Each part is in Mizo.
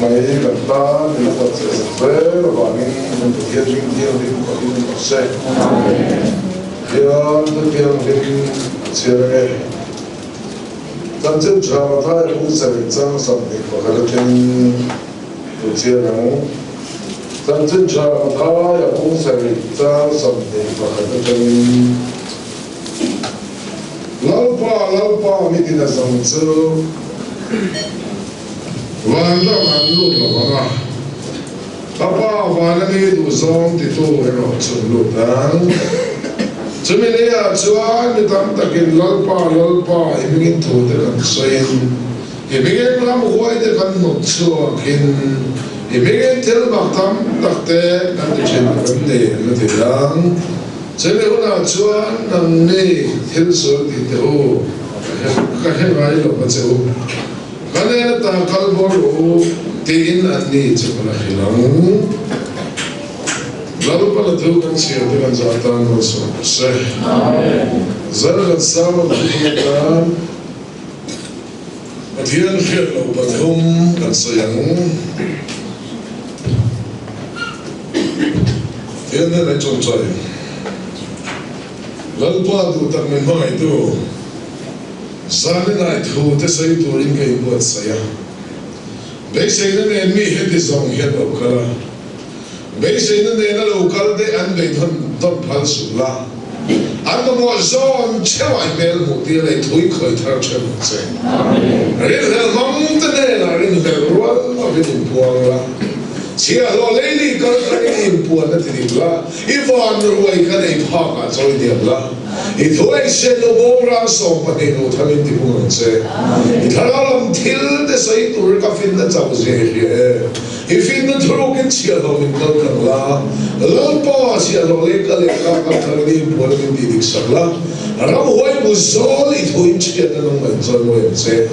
mai kan tan min la buatsaih sak zel avangin kan Pathian hming thianghlim pahin rawh se. Pathian thu thianghlim a chhiar ange. Chanchin tha Mathaia bung sarih chang 21 atangin thu chhiar ang. Chanchin tha Mathaia bung sarih chang 21 atangin Lalpa, Lalpa mi tina zawng chu van ram an lut lo vang a, ka Pa vana mi duhzawng titu erawh chu an lut ang. Chumi leiah chuan mi tam takin Lalpa, Lalpa i hmingin thu te kan sawiin, i hmingin ram huai te kan hnawt chhuakin, i hmingin thil mak tam tak te kan ti thin kan ni an la ti ang. Chumi hunah chuan nangni thil sual tih teh u, ka hre ngai lo va che u, ka nen ata kal bawr rawh u tiin anni chu ka la hrilh ang. Lalpa la thu kan chhiar te kan zah tan malsawm rawh se. Zan kan sang ang thu hmang atan Pathian hriat loh pathum kan sawi ang. Pathian nen an chawmchai. Lalpa duh tak min hmangaihtu, zanin ai thu te sawi turin ka inbuatsaih a. Beiseina nen mi heti zawng hian lo kal a, beiseina nena lo kal te an beidawn dawn phal suh la, an mamawh zawn cheu ai hmel hmuh tir leh thui khawih thar ṭhen ang che. Rinhlelh hmang te hnenah rinhlelh rual lovin inpuang la. Chhiahhlawh leili kal thlangin i inpuan a ti dik la, i van ruai kha nei phak ah chawi diam la, i thu ei hriat loh bawmrang 12 lo thamin ti hung ang che. I thlarau lam thil te sawi tur ka finna chauh zia i hria e. I finna thurukin chhiahhlawh min kal tlang la, Lalpa chhiahhlawh lei ka leh ka kal thlangin i inpuan a min tih dik sak la. Ramhuai bu zawl i thu in chhiat na nangmah in chawi mawi ang che.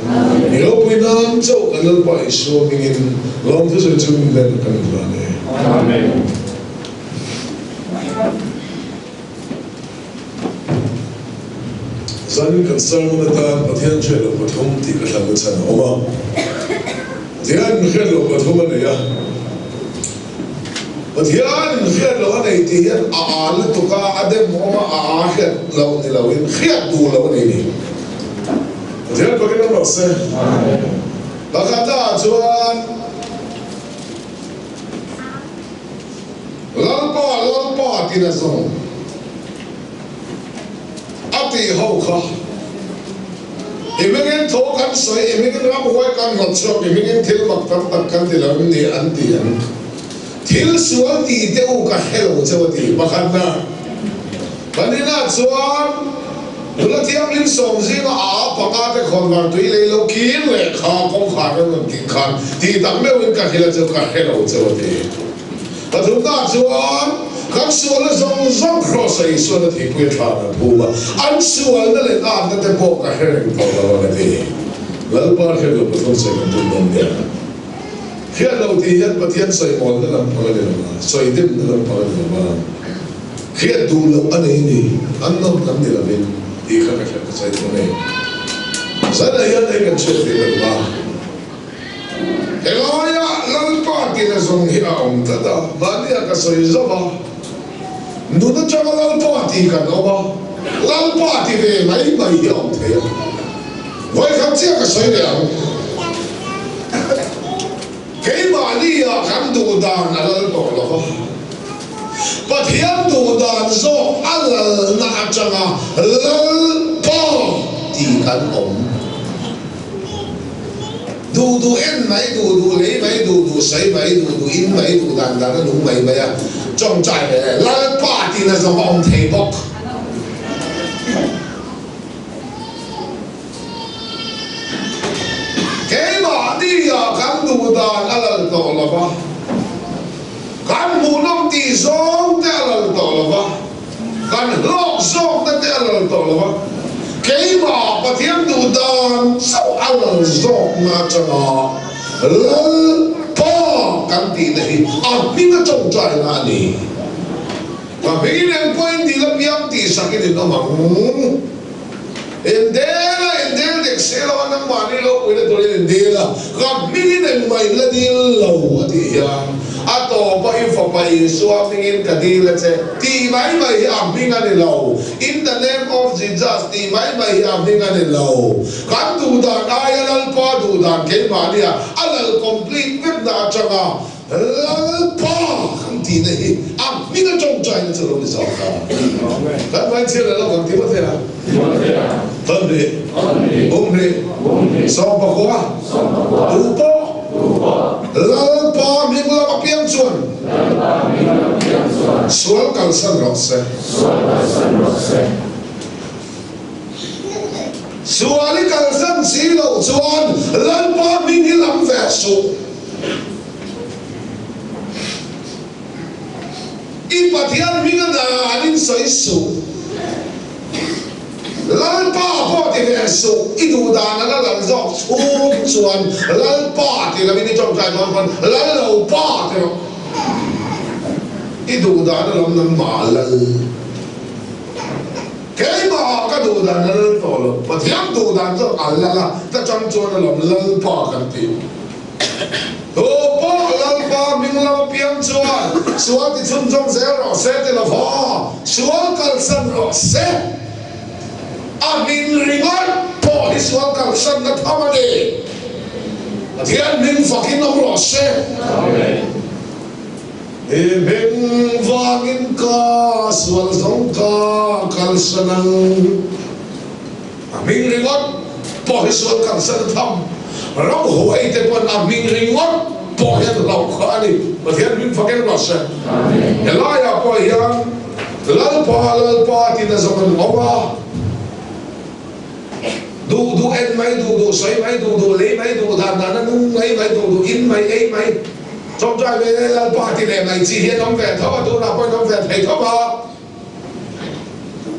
I ropui nan chauh kan Lalpa Isua hmingin lawmthu sawi chu min hlen kan hlan e. Amen. Zanin kan sermon atan Pathian hriat loh pathum tih ka hlan na chhan a awm a. Pathian hriat loh pathum a nei a. Pathian in hriat loh a nei tih hian a aa lutuk a, a dem awm a, a aa hriat loh ni loin hriat duh loh a nei ni. Pathian pakin awm rawh se. Pakhat ah chuan Lalpa, Lalpa tina zawng a tih ho kha i hmingin tho kan sawi, i hmingin ramhuai kan hnawt chhuak, i hmingin thil mak tam tak kan ti lo em ni an ti ang. Thil sual tih te u ka hre lo cheu a ti. Pakhatna, Pahnihna chuan nula thianghlim 10 zinga a panga te khawnvar tui lei lo kir leh kha kawngkhar an rawn tih khan tih tak meuhin ka hrilh a cheu ka hre lo cheu a ti. Pathumna chuan kan sualna zawng zawng Kraws-a Isuan a thihpui a thlan an phum a, an sualna leh natna te pawh ka hre reng tawh lo ang a ti. Lalpa hriat loh Pathum sawi kan tum dawn nia. Hriat loh tih hian Pathian sawi mawlna lam phang a ni lo va, sawi dimna lam phang a ni lo va, hriat duh loh a nei ni, an nawm lam ni lovin tih kha ka hriat ka sawi tawh a ni. Zanah hian hei kan chhiat ve ta lo va. Helaia Lalpa tina zawng hi a awm tlat a, mahnia ka sawi zauh a, nun atanga Lalpa tih kan awm a, Lalpa ti ve mai mai hi a awm thei a, vawikhat chiah ka sawi leh ang. Keimahnia kan duh dan a lal tawh lo va, Pathian duh dan zawk a lalna atanga Lalpa tih kan awm. Duh duh en mai, duh duh lei mai, duh duh sawi mai, duh duh in mai, duh dan dan a nung mai mai a, tawngtai leh leh Lalpa tiin a zawng a awm thei bawk. Keimahni ah kan duh dan a lal tawh lo va, kan hmuhnawm tih zawng te a lal tawh lo va, Kan hlawk zawkna te a lal tawh lo a, keimah Pathian duh dan chauh a lal zawkna atanga Lalpa kan tihna hi a hming a tawngtaina a ni. Ka hmingin engpawhin dil apiang tihsakin in awm ang. Indela indel te. nek si lo a, nangmahni ropuina turin in dil a, ka hmingin engmah in la dil lo a tih hian a tawpa i Fapa Isua hmingin ka dil a che tih mai mai hi a hming a ni lo. In the name of Jesus tih mai mai hi a hming a ni lo. Kan duhdan aia Lalpa duhdan keimahnia a lal complete vekna atanga Lalpa kan tihna hi a hming a tawngtaina chu lo ni zawk a. Kan vai chhiar leh lovang Timothea Thawmhnih Bumhnih Sawmpakua Duhpawh Lalpa hming lam apiang chuan sual kalsan rawh se. Sual i kalsan si loh chuan Lalpa hming hi lam ve suh. I Pathian hming a dan in sawi suh. Lalpa pawh ti ve suh. I duh dan a la lal zawk chhung chuan Lalpa ti lovin i tawngtai dawn pawn Lal lo pa ti rawh. I duh dan a lam nangmah lal. Keimahah ka duh dan a lal tawh lo. Pathian duh dan chu a lal a, ta chang chuan a lam Lalpa kan ti. Tu pawh Lalpa hming lam apiang chuan sual ti chhunzawm zel rawh se ti lo va, sual kalsan rawh se. A hming ringawt pawh hi sual kalsanna tham a ni. Pathian hming fakin awm rawh se. Amen. I hming vangin ka sual zawng ka kalsan ang. A hming ringawt pawh hi sual kalsan a tham. Ram huai te pawn a hming ringawt pawh hian hlauh kha a ni. Pathian hming fak em rawh se. Helaiah pawh hian Lalpa, Lalpa tiin a zawng an awm a. Duh duh en mai, duh duh sawi mai, duh duh lei mai, duh dan dan a nung mai mai, duh duh in mai, ei mai, tawngtai ve leh Lalpa ti leh mai chi hi an awm ve tho a, tunah pawhin awm ve thei tho a.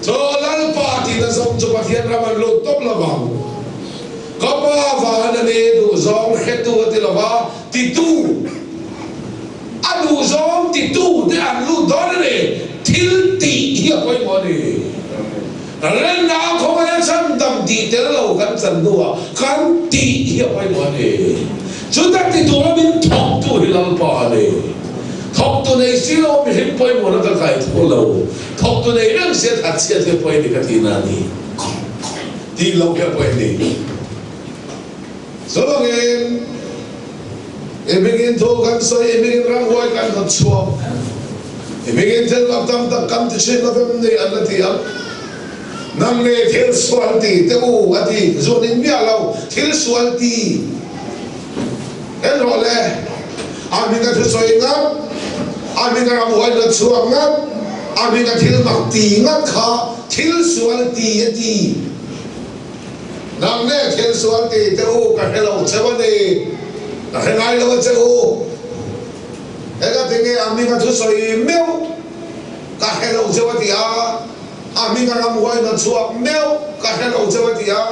Chaw Lalpa ti na zawng chu Pathian ram an lut tawp lo vang. Ka pa van a ni duh zawng hretu a ti lo va, titu a duh zawng titu te an lut dawn a ni. Thil tih hi a pawimawh a ni. Renna khawvel chhan dam tih tel lo kan chan hnuah kan tih hi a pawimawh a ni. Chuta ti tura min thawktu hi Lalpa a ni. Thawktu nei si lo mihring pawimawhna ka kai thu lo. Thawktu nei reng sia that chhiat hi a pawi a ni ka tihna a ni. Tih loh hi a pawi a ni. Chuvangin i hmingin thu kan sawi, i hmingin ramhuai kan hnawt chhuak, i hmingin thil mak tam tak kan ti thin lovem ni an la ti ang. Nang nge thil sual ti teh u a ti, zun in miah lo, thil sual ti en rawh le, a hming a thusawi ngat, a hming a ramhuai hnawt chhuak ngat, a hming a thil mak ti ngat kha thil sual ti a ti. Nang nge thil sual ti teh u ka hre lo cheu a ni, ka hre ngai lo a che u. Heta ti nge a hming a thusawi meuh ka hre lo cheu a ti a, a hming a ramhuai hna chhuak meuh ka hre lo cheu a ti a,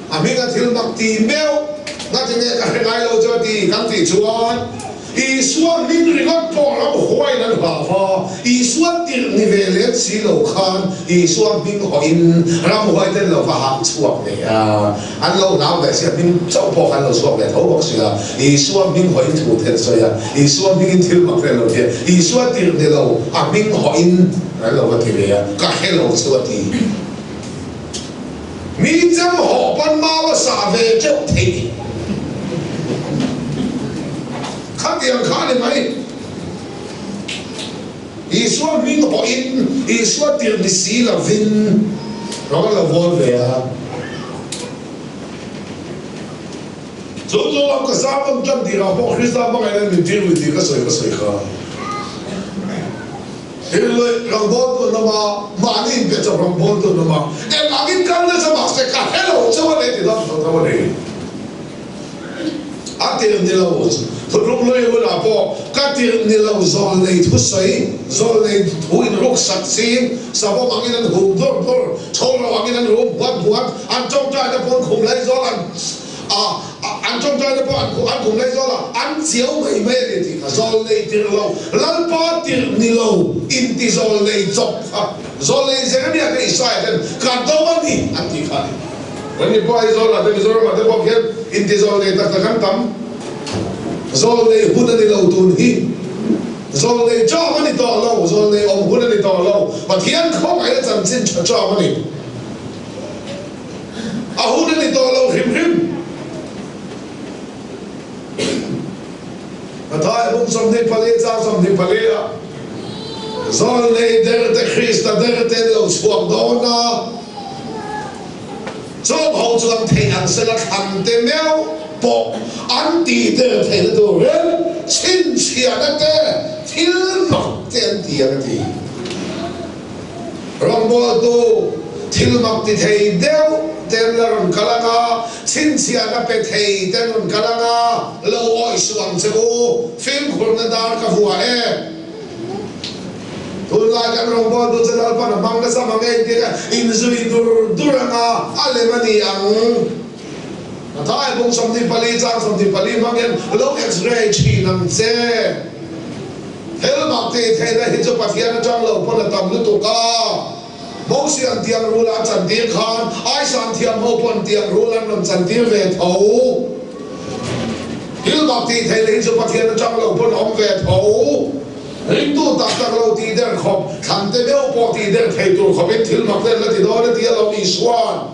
a hming a thil mak ti meuh nga ti nge ka hre ngai lo cheu a ti kan tih chuan Isua hming ringawt pawh ram huaiin an hlau va, Isua tirh ni ve lem si lo khan Isua hming hawhin ram huai ten lo va hak chhuak ve a, an lo hlau ve sia, hming chauh pawh khan lo chhuak ve tho bawk sia, Isua hming hawhin thu te an sawi a, Isua hmingin thil mak vel lo ti a, Isua tirh ni lo a hming hawhin an lo va ti ve a, ka hre lo chu a ti. Mi chem hawh pawn mau a sah ve teuh theih. Khatiang kha a ni mai. Isua hming hawhin Isua tirh ni si lovin rawng an lo vawn ve a. Chu chu lam ka sermon tan tirah pawh Krista hmangaihna min tir lui tih ka sawi ka sawi kha. Hrilh rawngbawltu an awm a, mahni inpe chawp rawngbawltu an awm a, eng angin kal nasa mah se ka hre lo chauh a ni ti dam tho tho a ni. A tirh ni lo thutluk lui hunah pawh ka tirh ni lo zawlnei thusawi, zawlnei thu inruksak ching, savawm angin an hum dur dur, chhawlro angin an rum buat buat, an tawngtaina pawn khum lai zawl an A, an tawngtaina pawh an an kum lai zawl a, an chiau mai mai a ni tih kha zawl nei tirh lo, Lalpa tirh ni lo, inti zawl nei chawp kha, zawl nei Jeremia te Isaia ten ka do a ni an tih kha a ni. Kan ni pawh Aizawl ah te Mizoram ah te pawh khian inti zawlnei tak tak an tam. Zawlnei hun a ni lo tun hi. Zawlnei chawm a ni tawh lo, zawlnei awm hun a ni tawh lo. Pathian khawngaihna chanchin tha chawm a ni. A hun a ni tawh lo hrim hrim. Mathai bung 24 chang 24 ah Zawlnei derte Krista derte an lo chhuak dawn a, chawm ho chuan theih ang sela thlan te meuh pawh an tih der theihna turin chhinchhiahna te thil mak te an ti ang a ti. Rawngbawltu thil mak ti thei deuh te an la rawn kal ang a, chhinchhiahna pe thei te an rawn kal ang a, lo awih suh ang che u, fimkhurna dar ka vuah e. Tunlai kan rawngbawltu chu Lalpan a hmang nasa mang e tih kha inzui dur dur ang a, a lem a ni ang. Mathai bung 24 chang 24 hmangin lo x-ray thin ang che. Helmak tih theihna hi chu Pathian atang lo pawn a tam lutuk a. Mosian tiang rul a chantir khan Aisan thiam ho pawn tiang rul an rawn chantir ve tho. Helmak tih theihna hi chu Pathian atang lo pawn a awm ve tho. Ringtu tak tak lo tih der khawp, thlan te deuh pawh tih der thei tur khawpin thil mak te an la ti dawn a ti alawm Isuan.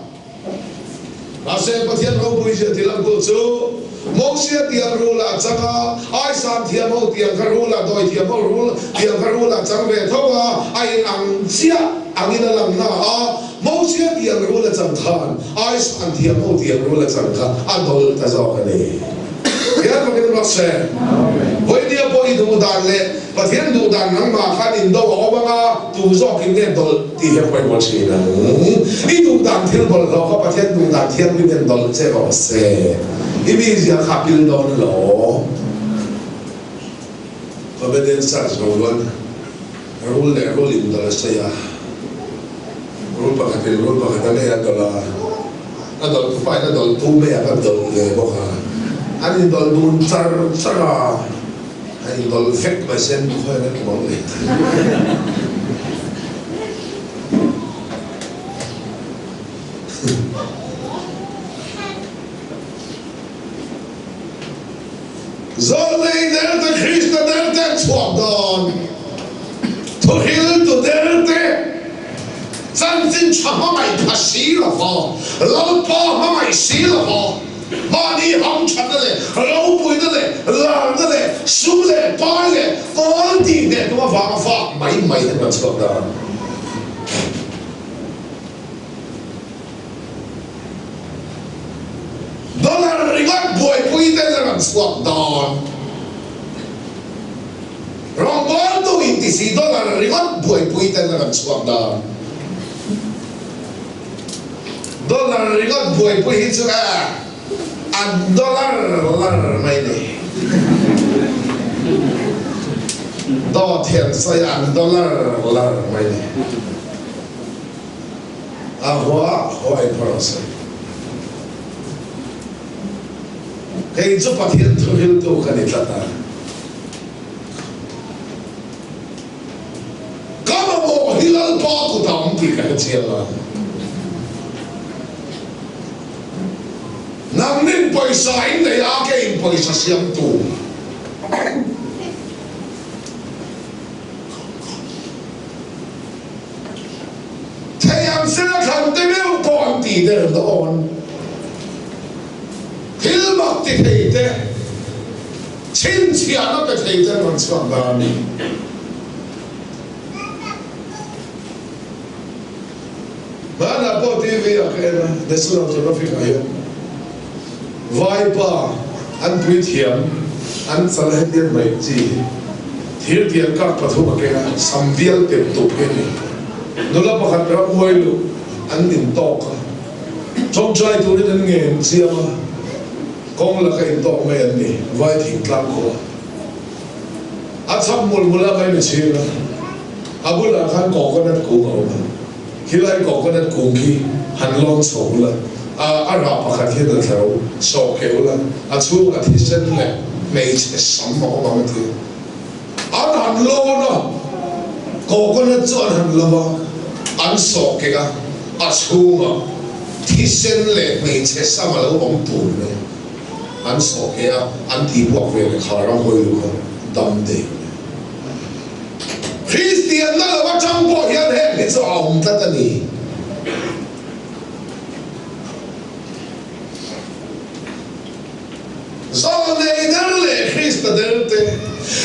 Mahse, Pathian ropui zia thil a hmuh chu Mosia tiang rul ah a chang a, Aisan thiam ho tiang kha rul ah, dawi thiam ho rul tiang kha rul ah chang ve tho a, a in ang chiah angin a lang na a, Mosia tiang rul a chang khan Aisan thiam ho tiang rul a chang kha a dawlh ta zawk a ni. Pathian fakin rawh se. Vawinia pawh i duh dan leh Pathian duh dan nangmah khan indo a awm anga tu zawkin nge dawlh tih hi a pawimawh thin ang. I duh dan thil bawlhhlawh kha Pathian duh dan thianghlim hian dawlh che rawh se. I mizia kha a pil dawn lo. Comedian Search ho chuan rul leh rul indawlh a sawi a, rul pakhatin rul pakhat a ngei a dawlh a, a dawlh tu pahin a dawlh tu mei a ka dawlh ve bawk a, an indawlh dun char char a. A indawlh vek mai sen khawiah nge tum ang le. Zawlnei derte Krista derte an chhuak dawn. Thuhriltu derte chanchin tha hmangaih pha si lova, Lalpa hmangaih si lova, Mahni hamthatna leh ropuina leh larna leh sum leh pai leh kawl tih hneh tum avanga vak mai mai hi kan chhuak dan. Dollar ringawt buaipui ten a rawn chhuak dawn. Rawngbawltu inti si dollar ringawt buaipui ten a rawn chhuak dawn. Dollar ringawt buaipui hi chu a an dollar lar mai ni. Dawt hian sawi a an dollar lar mai ni. A hua hua in phawrh ang sawi. Kei chu Pathian thuhriltu ka ni tlat a. Ka mamawh hi Lalpa kut a awm tih ka hre chiang a. Nangnin pawisa in nei a, keiin pawisa siamtu. Thei ang sela thlan te meuh pawh an tih der dawn. Thil mak ti thei te. Chhinchhiahna pe thei ten rawn chhuak dan a ni. Hmanah pawh TV ah ka en a, National Geographic ah hian Vaipa an puithiam an chal hetiang mai chi hi thir tiang kak pathum a keng a, sam vial tep tup hi a ni. Nula pakhat ramhuai luh an intawk a, tawngtai turin an ngen chiang a. Kawng laka intawk mai an ni, vai thingtlang khua. A chhak mul mul a mai mi chhing a, a bulah khan coconut kung a awm a, khilai coconut kung khi han lawn chho ula, a a rah pakhat hian a thlo sawh keh ula, a chhungah thisen leh hmeichhe sam a awm ang a ti a. An han lawn a, coconut chu an han lo a, an sawh keh a, a chhungah. Thisen leh hmeichhe sam a lo awm tur mai an sawh he a, an tihbuak ve leh kha ramhawi lu kha dam dei mai. Kristianna lo atang pawh hian heng hi chu a awm tlat a ni. Zawlnei der leh Krista der te,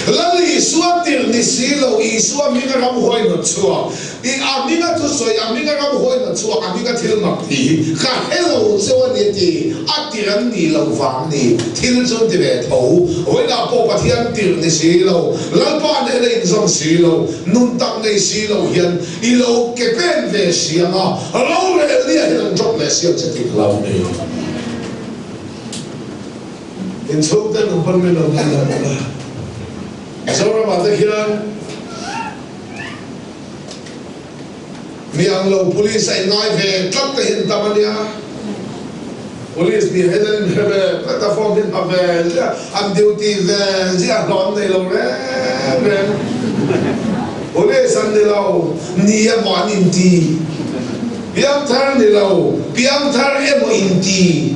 Lal Isua tirh ni si lo, Isua hminga ramhuai hnawt chhuak, i a hminga thusawi, a hminga ramhuai hnawt chhuak, a hminga thil mak ti hi ka hre lo cheu a ni a ti, a tirh an nih loh vang ni, thil chu an ti ve tho. Vawiinah pawh Pathian tirh ni si lo, Lalpa nena inzawm si lo, nun tak nei si lo hian i lo ke pen ve si ang a, rorel nia hian an drop leh siam che tih ka lo nei. Inchhungte nung pawn min rawn ngai lo a. Mizoramah te khian mi ang lo police a inngai ve tlat te hi an tam a nia. Police nih hian an inhre ve tlat a, form hi an ha ve ziah, an duty ve ziah, hlawh an nei lo reng reng. Police an ni lo, ni emaw an inti. Piangthar ni lo, piangthar emaw inti.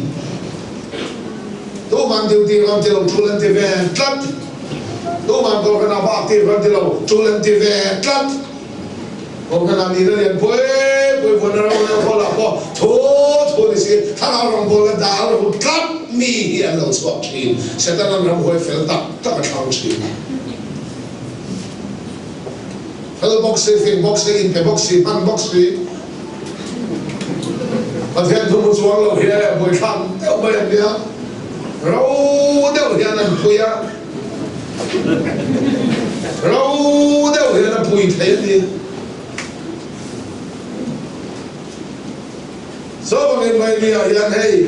Tuman duty rawn ti lo, tul an ti ve tlat. Tuman Kohhran ah bak tir rawn ti lo, tul an ti ve tlat. Kohhran ah nihna lian pui pui vuan a ro leh khawl ah pawh thu thu ni si, thlarau rawngbawlna dal ru tlat mi hi an lo chhuak thin. Setanan ramhuai fel tak tak a thlang thin. Fel bawk si, fing bawk si, inpe bawk si, hman bawk si. Pathian thu hmu chuang lo hi a buaithlak deuh mai an nia. Ro deuh hian an pui a, ro deuh hian a pui thei a ni. Chuvangin Maimia hian hei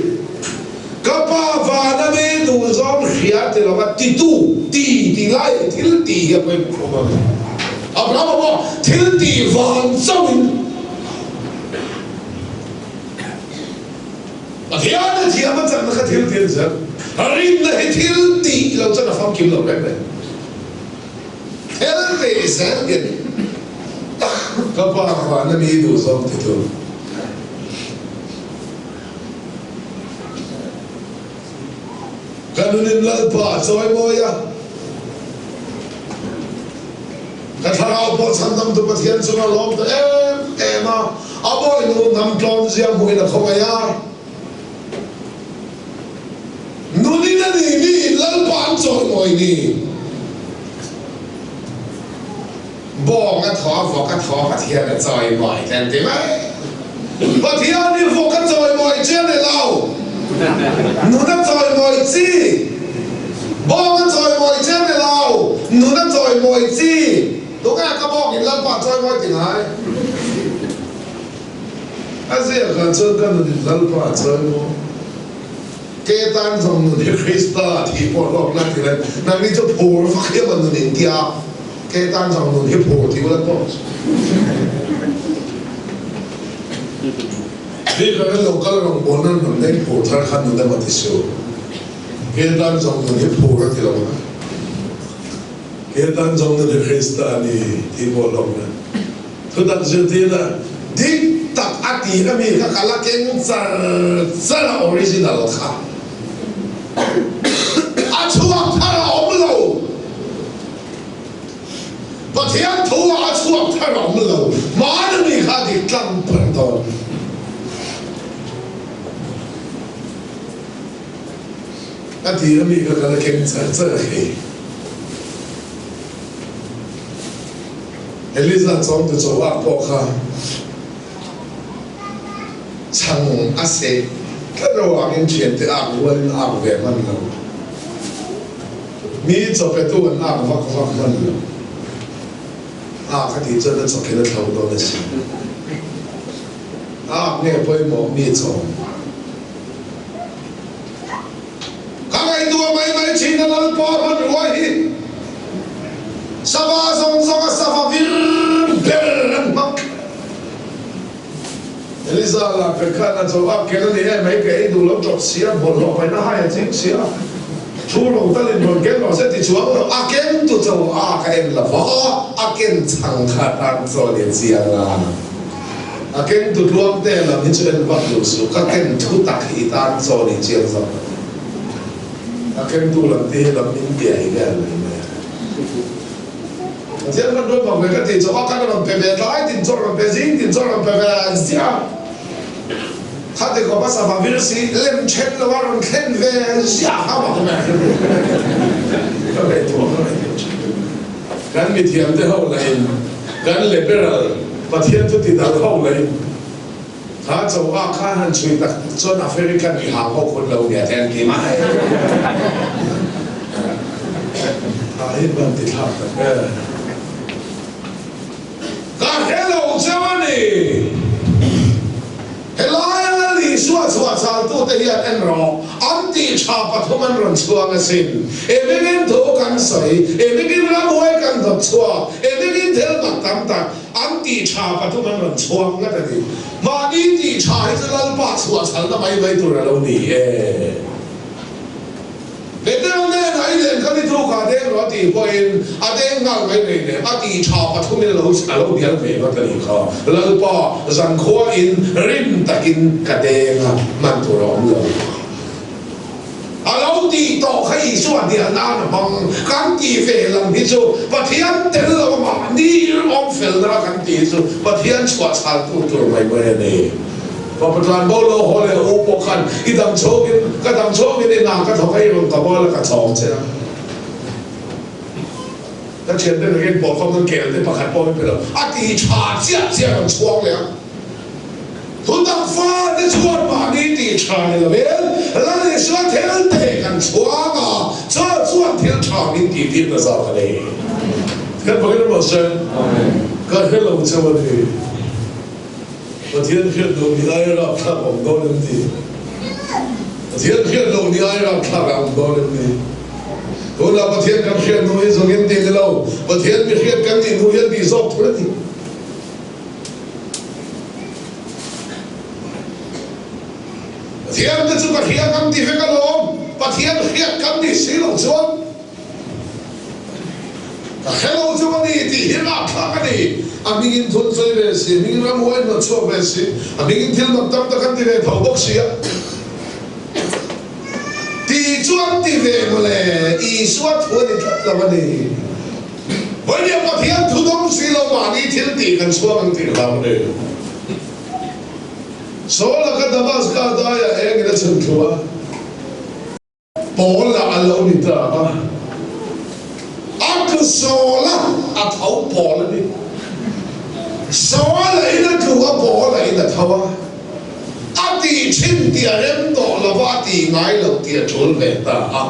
ka pa vana mi duhzawng hria ti lova titu ti tih lai hi thil tih hi a pawimawh khawp a ni. Abrahama pawh thil tih vang chauhin Pathian a thiam a chakna kha thil tih a ni zel. Rinna hi thil tih lo chuan a famkim lo reng reng. Thil tih zel hi a ni. Ka pa vana mi duhzawng titu. Ka nunin Lalpa a chawimawi a, ka thlarau pawh chhandamtu Pathian chunga lawm ta em em a, a bawihnu hnam tlawnzia hmuhin a khawngaih a. Nunin a ni miin Lalpa an chawimawi ni. Bawng a thaw a vawk a thaw Pathian a chawimawi kan ti mai. Pathian hi vawk a chawimawi chi a ni lo. Nun a chawimawi chi. Bawng a chawimawi chi a ni lo. Nun a chawimawi chi. Tunge ka bawng in Lalpa chawimawi ti ngai? A ziak ah chuan ka nun in Lalpa a chawimawi. Ke tan zawng nun hi Krista thih pawh hlawk la ti reng. Nangni chu phur vak hiam a nun in tia. Ke tan zawng nun hi phur ti ula tawk. Bik ang in local rawngbawlna nun nei phur thar kha nun emaw ti su. Ke tan zawng nun hi phur a ti lo ang. Ke tan zawng nun hi Krista a ni tih pawh hlawk la. Thutak zirtirna dik tak a tih ami kha ka la keng char char a original kha a chhuak thar a awm lo. Pathian thu ah a chhuak thar a awm lo. Hmaan ami kha a dik tlang ber dawn. A tih ami kha ka la keng char char a hei. Eliza chawngtu chawhah pawh kha chhang a seh tlat avangin thiante ak rualin a ak ve hman lo. Mi chawpetu an ak vak vak hman lo. Ak a tih chuan a chawkhin a thlo dawn a si. Ak nge pawimawh mi chawm. Ka ngaihtuah mai mai thin a Lalpa hmanrua hi sava zawng zawng a sava vir ber an hmang. Eliza lah pe khan a cho a ken a ni em hei ka ei duh lo tawp sia bawlhhlawh paihna hai a ching sia thu lo talin rawn ken rawh se ti chuang lo a ken tu cho a ka en lo va a ken chhang kha tan chaw lian chiang a. A kengtu tluangte lam hi chu en vak lo suh, ka ken thu tak hi i tan chaw ni chiang zawk a ti. A kengtu lam te hi lam min biai vel mai mai a. Pathian hman rual mak ve ka tih chawp a, kan rawn pe ve tlai tin chaw rawn pe zing tin chaw rawn pe ve ziah a. Khati khawp a sava vir si lem then lo a rawn thlen ve ziah kha mak mai a. Ka ngaihtuah ka ngaihtuah thin. Kan mithiamte ho lahin kan liberal Pathian chu ti dal ho lahin kha cho ah khan han chhui tak tak chuan African i hang ho khun lo nia te an ti mai. Tha hi ban ti thlak tak e. Ka hre lo cheu a ni. Helaia Lal Isua chhuah chaltute hian en rawh, an tih tha pathum an rawn chhuang asin. Emengin thu kan sawi, emengin ramhuai kan dawt chhuak, emengin thil mak tam tak, an tih tha pathum an rawn chhuang ngat a ni. Mahni tih tha hi chu Lalpa chhuah chalna mai mai tur a lo ni e. Petera nen a i len kha ni tluk ah deng rawh a tih pawhin a deng nghal mai nei nen a tih tha pathumin a lo a lo bial ve vat a nih kha. Lalpa zankhua in rim takin ka deng a, hman tur a awm lo. A lo tih tawh kha Isua hnial nan a hmang. Kan tih ve lam hi chu Pathian tel lo a mahni awm felna a kan tih hi chu Pathian chhuah chhaltu tur mai mai a ni. Fapa tlanbo lo haw leh u pawh khan i dam chhawngin ka dam chhawngin i nang ka thawk a i rawn ka bual a ka chhawng che a. Ka thiante nakin pawh khawm nan kel te pakhat pawh min pe lo a ti tha chiah chiah rawn chhuak leh a. Thutak fa te chuan mahni ti tha ni lovin Lal Isua thil te kan chhuang a, chu chuan thil tha min tih tir ta zawk a ni. Kan pakin a rawn sawi. Ka hre lo cheu a ni. Pathian hriat loh ni aia rapthlak a awm dawn em ni? Pathian hriat loh ni aia rapthlak a awm dawn em ni? Tunah Pathian kan hriat hnu hi zawng in ti ni lo, Pathian mi hriat kan nih hnu hian tih zawk thur a ni. Pathian te chu ka hria kan ti vek alawm, Pathian hriat kan nih si loh chuan Ka hre lo chu a ni tih hi rapthlak a ni. A hmingin thun sawi ve si, a hmingin ramhuai hnawt chhuak ve si, a hmingin thil mak tam tak an ti ve tho bawk si a. Tih chu an ti ve mawle, Isua thu a ni tlat lo a ni. Vawinia Pathian thu dawng si lo mahni thil tih kan chhuak ang tih hlau a ni. Saul-a kha Damaska daiah engin a chhun thlu a. Pawl lah a lo ni ta a, a tlu sawl a, a tho pawl a ni. Sawl a in a tlu a, pawl a in a tho a. A tih thin tih a rem tawh lo va, a tih ngai lo tih a tul ve ta a.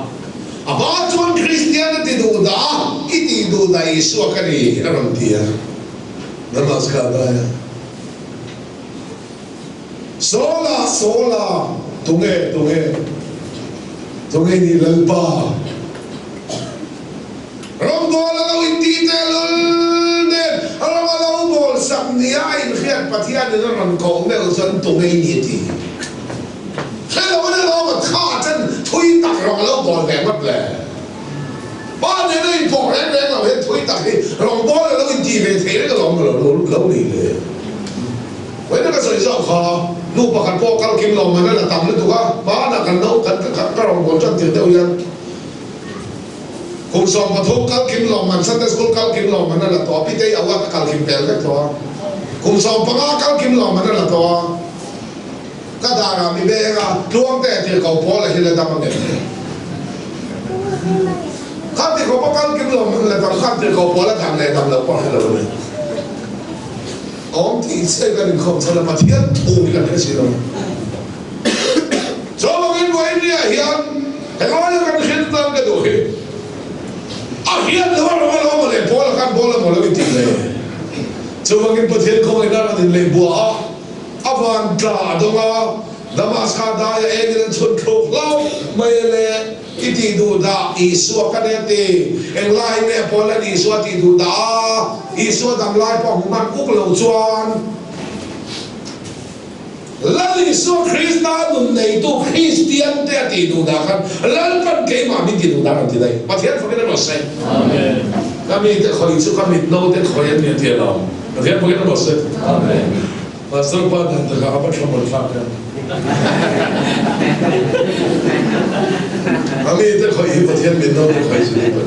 A hma chuan Kristian a ti duh dah a, i tih duh dah Isua ka ni a rawn ti a. Namaskar dai a. Sawla, Sawla, tunge, tunge, tunge i nih Lalpa? Rawngbawl a lo inti tehlul nen, rawng a lo bawl sak nia a inhriat Pathianin a rawn koh meuh chuan tunge i nih a ti. Hre lo in a lo awm a, kha chen thui tak rawng a lo bawl ve ngawt le. Pa nena inpawh reng reng lo hian thui tak hi rawngbawl a lo inti ve thei reng alawm lo lo ni le. Vawiin ka sawi zawk kha, nu pakhat pawh kal kim lo man a la tam lutuk a, hmanah kan no kan ka rawn bawl tan tir deuh hian kum 13 kal kim lo man Sunday school kal kim lo man a la tawh a, Pitei award a kal kim pel vek tawh a, kum 15 kal kim lo man a la tawh a, ka darah mi beng a, Tluangte tir ko pawl a hi la dam a ngem le? Kha ti khawp a kal kim lo man la dam khan tir ko pawl a dam leh dam loh pawh a hre lo a ni. Awm tih che kan inkhawm chhan a, Pathian thu hi kan hre si lo. Chuvangin Vawinia hian helai a kan hriat tan ka duh hi a hriat loh a rawng a lo maw le Paula khan Paula maw lo intih le. Chuvangin Pathian khawngaihna rawn inlei bua a, a van tla a dawng a, Damaska daia engin an chhun thluk hlauh mai a le. I tih duh dah Isua ka nen ti. Englai nge Paula'n Isua tih duh dah a, Isua dam lai pawh hmu hman uk lo chuan Lal Isua Krista nun neitu Kristian te a tih duh dah khan Lalpan keimah min ti duh dah rawn ti daih. Pathian fakin a rawn sawi. Amen. Ka mite khawi chu ka mitno te khawi an ni a ti alawm. Pathian fakin a rawn sawi. Amen. Pastor pa dan takah a va thlamuan thlak em. A mi te khawih hi Pathian min no te khawih chu ni pa.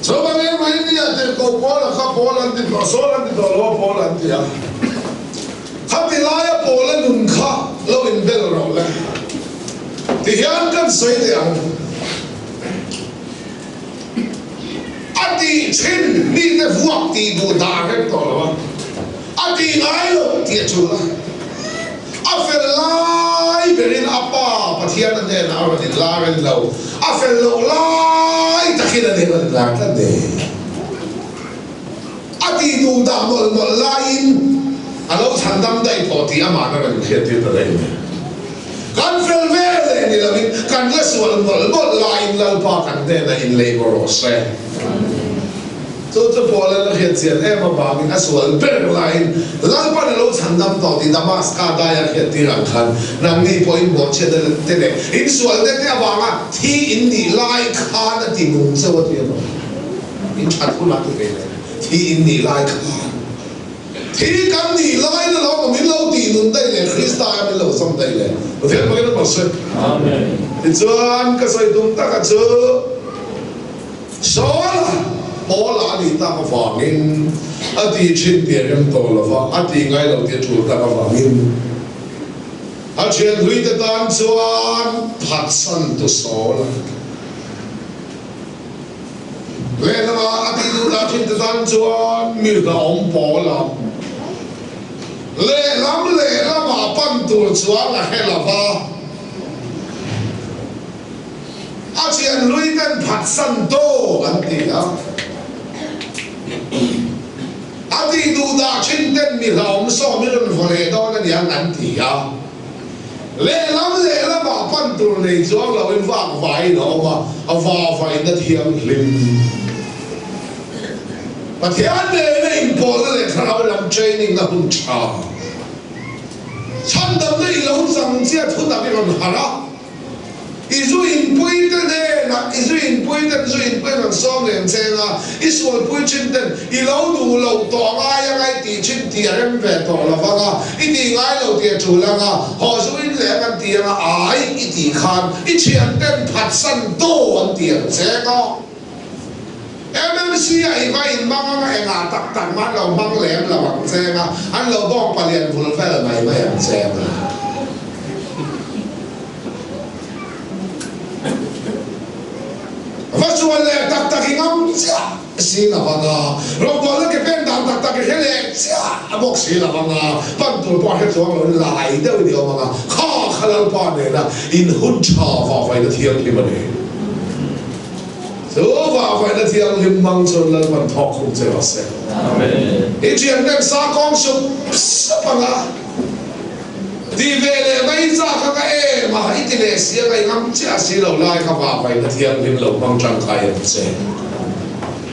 Chuvangin Ruinia tirhkoh Paula kha Paul an ti tawh, Saul an ti tawh lo a, Paul an ti a. Khati laia Paula nun kha lo inbel rawh le. Tihian kan sawi teh ang. A tih thin mite vuak tih duh dah reng tawh lo a, a tih ngai lo tih a chul a. A fel lai berin a Pa Pathian a hnenah a rawn inlar a ni lo, a fel loh lai takin a ni rawn inlar tlat ni. A tih duh dah mawlh mawlh laiin a lo chhandam daih tawh tih amah a rawn inhriattir ta daih a ni. Kan fel ve leh ni loin kan la sual mawlh mawlh laiin Lalpa kan hnenah inlei maw rawh se. Chu chu Paula'n a hriat chian em avangin a sual ber laiin Lalpa'n a lo chhandam tawh tih Damaska daia hriattir ang khan nangni pawh in bawhchhiatna te leh in sualna te avanga thi in nih lai khan a ti nung cheu a ti a maw? In that hunah ti ve leh thi in nih lai khan. Thi kan nih lai na lo min lo tih nun daih leh Krista a min lo zawm daih leh Pathian pakin a hmasa. Amen. Tichuan ka sawi tum taka chu Saul Paula a nih tak avangin a tih thin tih a rem tawh lo va, a tih ngai lo tih a tul tak avangin a thian hluite tan chuan phatsan tu Saul a. Lehlamah a tih duh dah thin te tan chuan mi hlauhawm pawl a lehlam lehlamah pan tur chuan a hre lo va, a thian hlui ten phatsan tawk an ti a. A tih duh dah thin ten mi hlauhawm sawm i rawn vaw leh dawn a niang an ti a. Lehlam lehlamah pan tur nei chuang loin vak vaiin a awm a, a va vain a thianghlim. Pathian nena inpawlna leh thlarau lam training na hun tha. Chhandamna i lo chang chiah thutak i rawn harh a. I zu inpui te hnenah i zu inpui ten zu inpui an rawn sawm lem cheng a, i sualpui thin ten i lo duh loh tawh a ngai anga i tih thin tih a rem ve tawh lo vang a, i tih ngai lo tih a tul ang a, haw zu in lem an ti ang a, ai i tih khan i thian ten phatsan daw an ti ang cheng a. MMC ah i va inhmang ang a, engah tak tak mah an lo hmang lem lo ang cheng a, an lo bawng palian vul vel mai mai ang cheng a. Va sual leh tak tak i ngam chiah si lo ang a, rawngbawlna ke pen dan tak tak i hre leh chiah bawk si lo ang a, pan tur pawh a hre chuang lo in lai deuh in i awm ang a, kha kha Lalpa nena in hun tha vahvaina thianghlim a ni. Chu vahvaina thianghlim hmang chuan Lalpan thawk khum che rawh se. I thianten sa kawng sup sup ang a, ti ve leh mai chak ang a em a, i ti leh si a ngaihngam chiah si lo lai kha vahvaina thianghlim lo hmang tangkai ang che.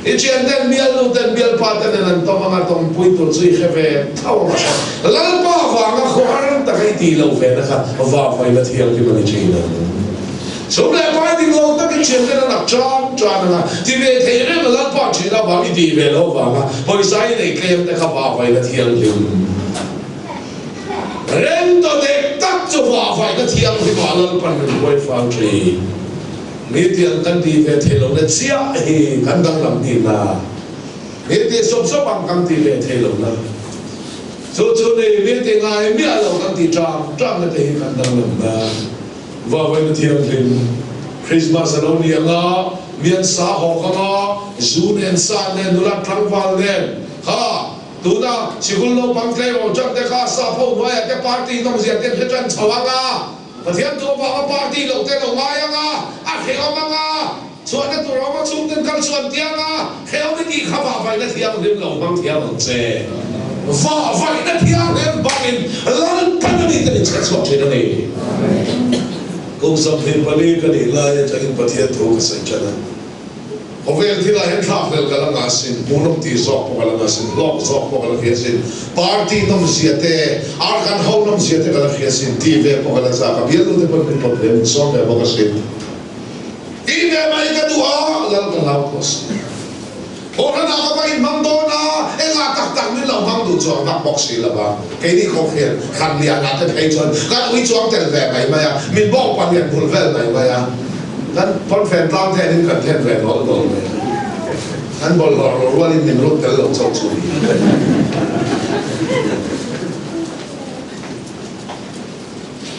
I thianten bialnu ten bialpa te nen an tawm ang a, tawmpui tur chu i hre ve tho ang a, Lalpa vanga khuar taka i tih loh ve na kha vahvaina thianghlim a ni thin ang. Chhum leh pai dik lo takin thianten an ak tan tan ang a, ti ve thei reng a Lalpa thin avang i tih ve loh vanga pawisa i nei tlem te kha vahvaina thianghlim reng ta dek tak chu vahvaina thianghlim ah Lalpan min hruai fang thin. Mi tiang kan tih ve thei lohna chiah hi kan danglam tihna mi tih sawp sawp ang kan tih ve thei lohna chu chu ni mi ti ngai miah lo kan tih ṭam ṭamna te hi kan danglamna. Vavaina thianghlim Christmas a lo ni ang a, mi an sa hawk ang a, zu nen sa nen nula tlangval nen kha tuna sikul naupang tleirawl tan te kha sap ho hnuaiah te party nawm zia te an hre tan chho ang a, Pathian thu avanga party loh te lo ngai ang a, a hrehawm ang a, chhuahna tur a awm a chhungten kal chhuan tiang a, hrehawm i tih kha vahvaihna thianghlim lo hmang thiam ang che. Vahvaihna thianghlim bangin Lalpan a ni te min chhe chhuak thin a ni. Kum 24 ka nih lai atangin Pathian thu ka sawi tan a. Khawvel thilah hian thlakhlelh ka la ngah sin, hmuhnawm tih zawk pawh ka la ngah sin, hlawk zawk pawh ka la hria sin, party nawmzia te, ar kan ho nawmzia te ka la hria sin, tih ve pawh ka la chak a, bialnu te pawn min pawt ve, min sawm ve bawk asin. Tih ve mai ka duh a, lal ka hlau tawh si. Thawhhranah ka va inhmang dawn a, engah tak tak min lo hmang duh chuang vak bawk si lo va, keini khawp hian khan lianah te phei chuan kan ui chuang tel ve mai mai a, min bawk pahnian bul vel mai mai a, kan pawnfen tlang thenin kan then ve nawl nawl mai a, kan bawlhhlawh ro rualin min rut tel lo chauh chu ni.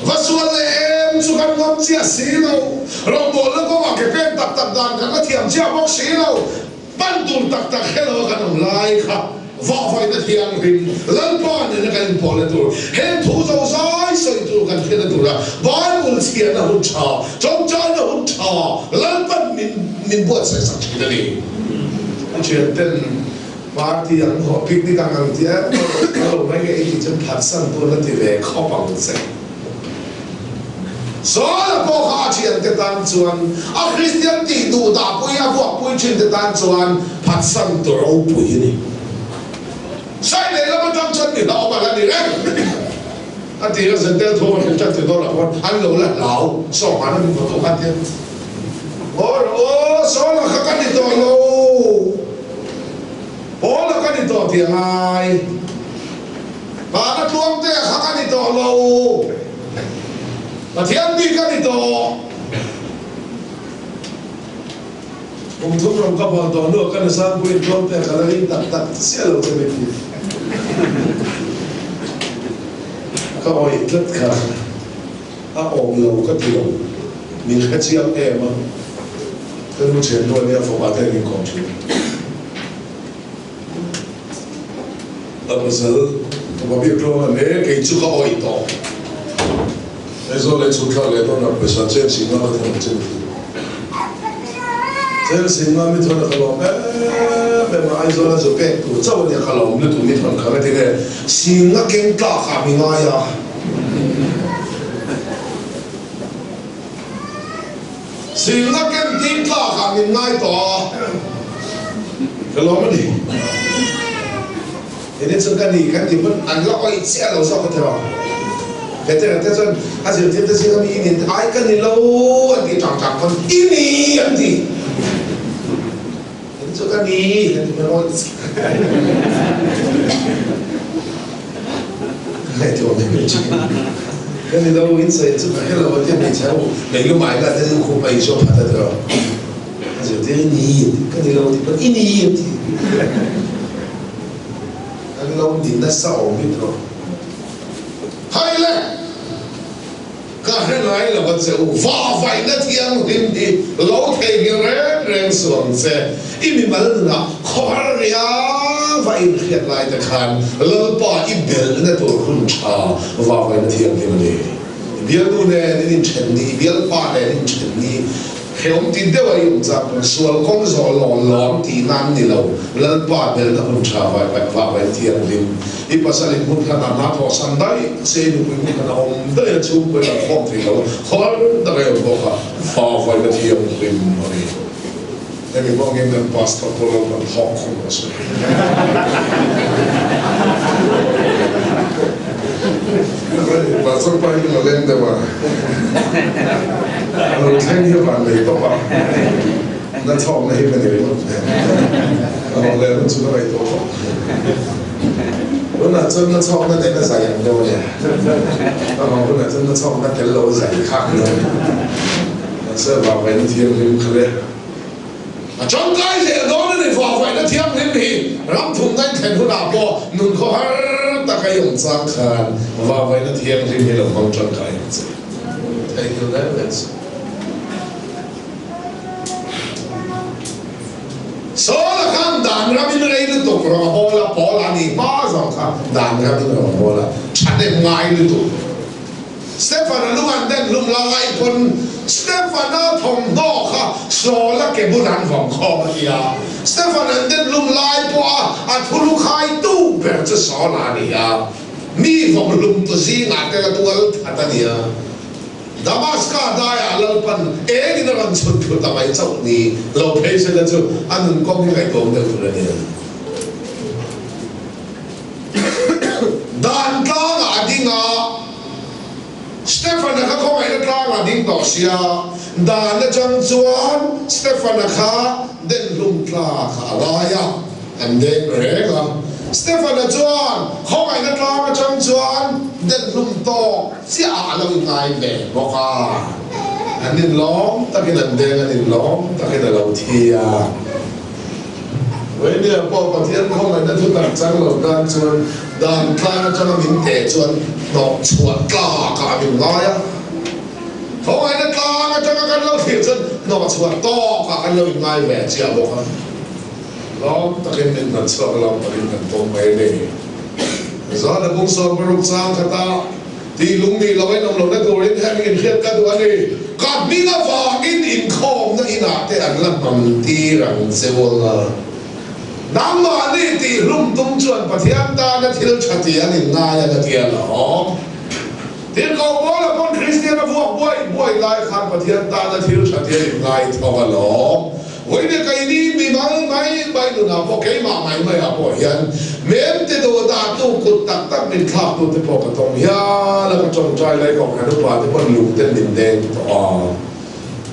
Va sual leh em chu kan ngam chiah si lo, rawngbawlna kawngah ke pen tak tak dan kan la thiam chiah bawk si lo, pan tur tak tak hre lo a kan awm lai kha vahvaihna thianghlim Lalpa nena kan inpawlna tur, heng thu zo zai sawi tur kan hriatna tura Bible chhiarna hun tha, tawngtaina hun tha Lalpan min min buatsaih sak thin a ni. A thianten Party ang haw, picnic ang ang tia ka lo mai nge i tih chuan phatsan tur la ti ve khawp ang che. Saula pawh kha a thiante tan chuan, a Kristian tih duh dah pui, a vuak pui thin te tan chuan phatsan tur ropui a ni. Sai lehlam atang chuan mi hlauhawm a la ni reng. A ti a, Zentel thu a hrilh tan ti dawn ah khuan an lo la hlau, sawhman an hmu tawh khan tia. Aw rawh aw, Saula kha ka ni tawh lo, Paula ka ni tawh tih a ngai, Vana Tluangtea kha ka ni tawh lo, Pathian mi ka ni tawh. Kum thum rawng ka bawl tawh hnuah ka nusangpuiin Tluangtea ka la ring tak tak chiah lo che min ti. Ka awih tlat kha. A awm lo ka ti lo, min hre chiang em a, ka nu thiannu a nia fapa te an inkawm thin. A pasal fapa biak tlawng a hle, kei chu ka awih tawh. Aizawl leh chhungthlak leh dawn ah pawisa chen sing nga ka thawn ang che mi ti. Chen sing nga mi thawn a ka lawm em em a, Aizawl a zu pek tur chauh a nia ka lawm lutuk mi thawn kha ka ti nge, sing nga keng tlak ah mi ngai a. Zirna ken tir tlakah min ngai tawh a, ka lawm a ni. Enge chu ka ni kan ti hmun an la awih chiah lo zawk a ti rawh. Petera te chuan a zirtirte zinga mi i ni ai ka ni lo an ti tang tang pawn i ni an ti. Enge chu ka ni kan ti hmun awih chiah. Ka ni lo in sawi chu ka hre lo a tia hmeichhe ho lei lumai la te chu khup a insaw phat a ti lo. A zirtir i ni ka ni lo ti pawn i ni a ti. Kan lo ni nasa awm hi ti lo. Hai le! Ka hre ngai lo a che u, vahvaihna thianghlim hi lo theihnghilh reng reng suh ang che. I mimal nunah khawhar riau va inhriat lai te khan Lalpa i belhna tur hun tha vahvaihna thianghlim a ni. I bialnu nen in inthen ni, i bialpa nen in inthen ni, Hrehawm ti deuh a i awm chak pawn sual kawng zawh lawn lawn tih nan ni lo, Lalpa belhna hun tha vahvaihna thianghlim. I pasal in hmun khat ah hna thawh san daih se i nupui hmun khat a awm daih a chhungkaw in an khawm thei lo a, khawl tak a i awm bawk a, vahvaihna thianghlim a ni. Hemi hmangin kan pastor pawh lo kan thawk khum rawh se. Pastor pa hi a leng deuh a, a lo thleng hi a van lei tawp a, na chhawkna hi ka ni ringawt nen, a rawn leh hun chu ka ngaihtuah khawp. Tunah chuan na chhawkna nen a zai ang deuh a nia, a rawn hunah chuan na chhawkna tel lo a zai khak deuh a ni. Mahse vahvaihna thianghlim kha le. A tangkai zel dawn a ni, vahvaihna thianghlim hi ram thumna in thlen hunah pawh nun khaw har tak a i awm chang khan vahvaihna thianghlim hi lo hmang tangkai ang che. Theihnghilh reng reng suh. Saula khan dan ramin rei lutuk rawn hawl a, Paula a nih hma zawng kha dan ramin rawn hawl a, thahnem ngai lutuk. Stefan-a lung an den hlum lai pawn Stefan-a thawmhnaw kha Saul-a ke bul an vawm khawm a ti a. Stefan an den hlum lai pawha a thulu khaitu ber chu Saul-a a ni a, mi vawm hlumtu zingah tel a tual that a ni a. Damaska daiah Lalpan engin a rawn chhun thlu ta mai chauh ni lo phei sela chu a nun kawng hi ngaihtuahawm deuh tur a ni. Dan tlangah a ding a, Stefan-a kha khawngaihna tlangah a ding tawh sia, dan atang chuan Stefan-a kha denhlum tla kha a ngai a, an deng reng a. Stefan-a chuan khawngaihna tlang atang chuan denhlum tawk chiah ah a lo inngai ve bawk a, an inlawm takin an deng, an inlawm takin a lo thi a. Vawimia pawh Pathian khawngaihna thu tak chang lo tan chuan dan tlang atanga min teh chuan hnawh chhuah tlakah a min ngai a. Khawngaihna tlang atanga kan lo thlir chuan hnawh chhuah tawkah kan lo inngai ve chiah bawk a. Lawm takin min hnat chhuak a, lawm takin kan pawm mai a ni. Zan a bung 60 chang khatah Tih lung nih lo in awm lohna turin heng inhriat ka duh a ni. Ka hming avangin inkhawmna inah te an la hmang tir ang che u anga. Nangmahni tih hlum tum chuan Pathian tana thil tha tih an inngai ang a ti a lawm. Thil ko pawl a pawn Kristian a vuak buai buai lai khan Pathian tana thil tha tih an inngai thawk a lawm. Vawiin keini mi mal mai mai nunah pawh keimah mai maiah pawh hian mem te dawhdah tu kut tak tak min thlak tu te pawh ka tawng hial a, ka tawngtai lai kohhran upa te pawn lung ten min deng tawh a.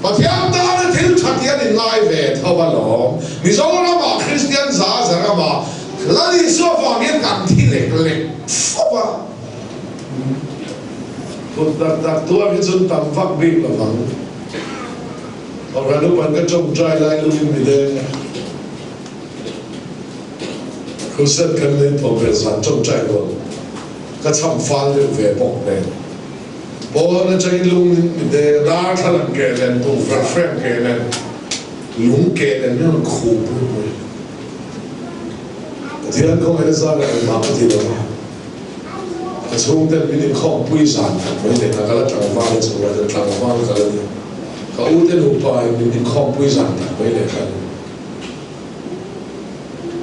Pathian tana thil tha tih an inngai ve tho alawm. Mizoramah Kristian za za ramah Lal Isua vang hian kan thi lek lek fo a. Kut tak tak tuar hi chun tam vak bik lovang. Kohhran upan ka tawngtai lai luin mi deng a, crusade kan nei tawh ve zan tawngtai rual ka chham fal deuh ve bawk nen pawn atangin lung mi deng a, darthlalang ke nen tukverh frame ke nen lung ke nen min rawn khup pui pui. Pathian khawngaihna zan ah engmah ka ti lo a, ka chhungten min inkhawmpui zan khat mai leh ka la tlangval a chungah chuan tlangval ka la ni. Ka u te nupa in min inkhawmpui zan tak mai leh khan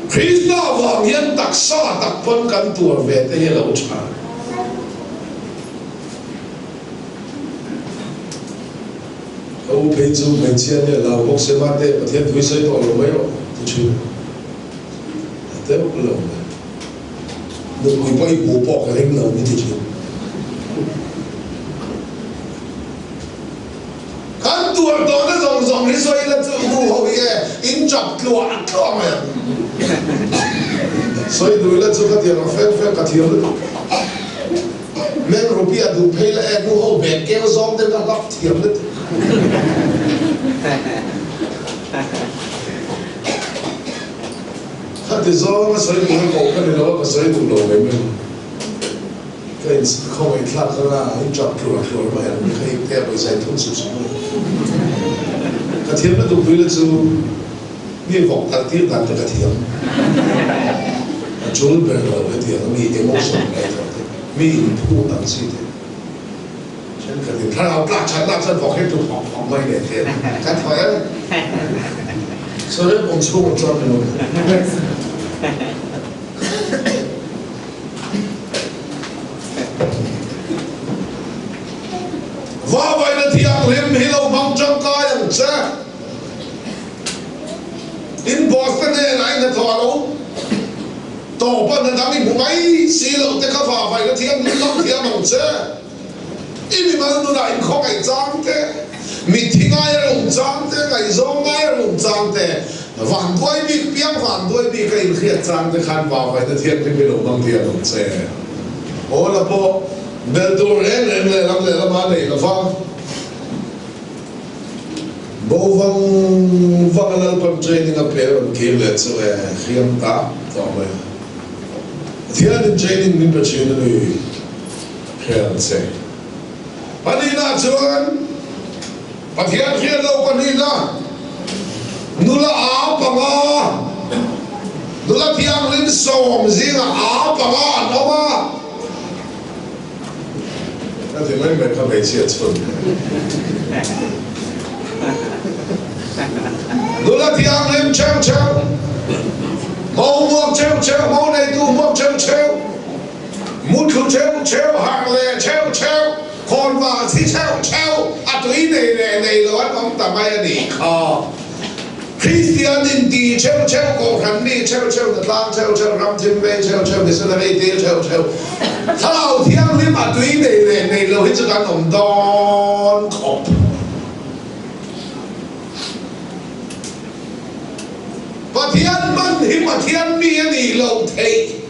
Krista vang hian taksa tak pawn kan tuar ve te hi a lo tha. Ka u phei chu hmeichhia nia lo bawk se mate Pathian thu i sawi tawh lo mai rawh ti thin a teuh lo mai. Nupui pawh i hmuh pawh ka ring lo ni ti thin. Kan tuar tawhna zawng zawng hi sawi ila chu nu ho hi e in chap tluah tluah mai ang. Sawi duh ila chu ka tiang a fel fel ka thiam lutuk. Meng rupia duh phei la e nu ho bag keu zawng te ka hlap thiam lutuk. Khati zawng a sawi duh na koh ka ni lo a ka sawi duh lo mai mai. Ka in khawngaih thlak kha a in tap tluar tluar mai ang ka ip te a pawisa in thun sup sup mai. Ka thiam na duh pui la chu mi vawk kal tir dan te ka thiam. A tul ber lo hetiang a mi emotion ngai tawh te mi in phut ang chi te thenkhat in thlarau tlak that nak chuan vawk hi tu phawk phawk mai leh te ka thaw em. Sorry pum chhung chuan min awm. Vavaina thianghlim hi lo hmang tangkai ang che. In boss te hnenah i hnathawh a lo tawp a, hna dang i hmu mai si loh te kha vavaina thianghlim hmang thiam ang che. I mimal nunah inkhawngaih chang te, mitthi ngai a rum chang te, ngaihzawng ngai a rum chang te, vanduai bik piang vanduai bik a inhriat chang te khan vavaina thianghlim hi lo hmang thiam ang che. Aw la pawh bel tur reng reng lehlam lehlam a nei lova, bo vang vang a Lalpan training a pe rawn kir leh chu e hriam ta tawh mai a. Pathianin training min pe thin a ni. Hriat che. Pahnihna chuan Pathian hriat lo pahnihna, nula a panga, nula thianghlim sawm zingah a panga an awm a. Ka ti mai mai kha hmeichhia chhun. Nula thianghlim cheu cheu, mo hmuak cheu cheu, mo neitu hmuak cheu cheu. Muthlu cheu cheu, harh leh cheu cheu, khawn Khawnvar chhi chheuh chheuh a tui nei leh nei lo an awm ta mai a nih kha. Kristian inti chheuh chheuh, kohhran mi chheuh chheuh, hnatlang chheuh chheuh, ramthim vei chheuh chheuh, missionary tir chheuh chheuh, Thlarau Thianghlim a tui nei leh nei lo hi chu kan awm dawn khawp. Pathian hman hi Pathian mi a nih loh theih.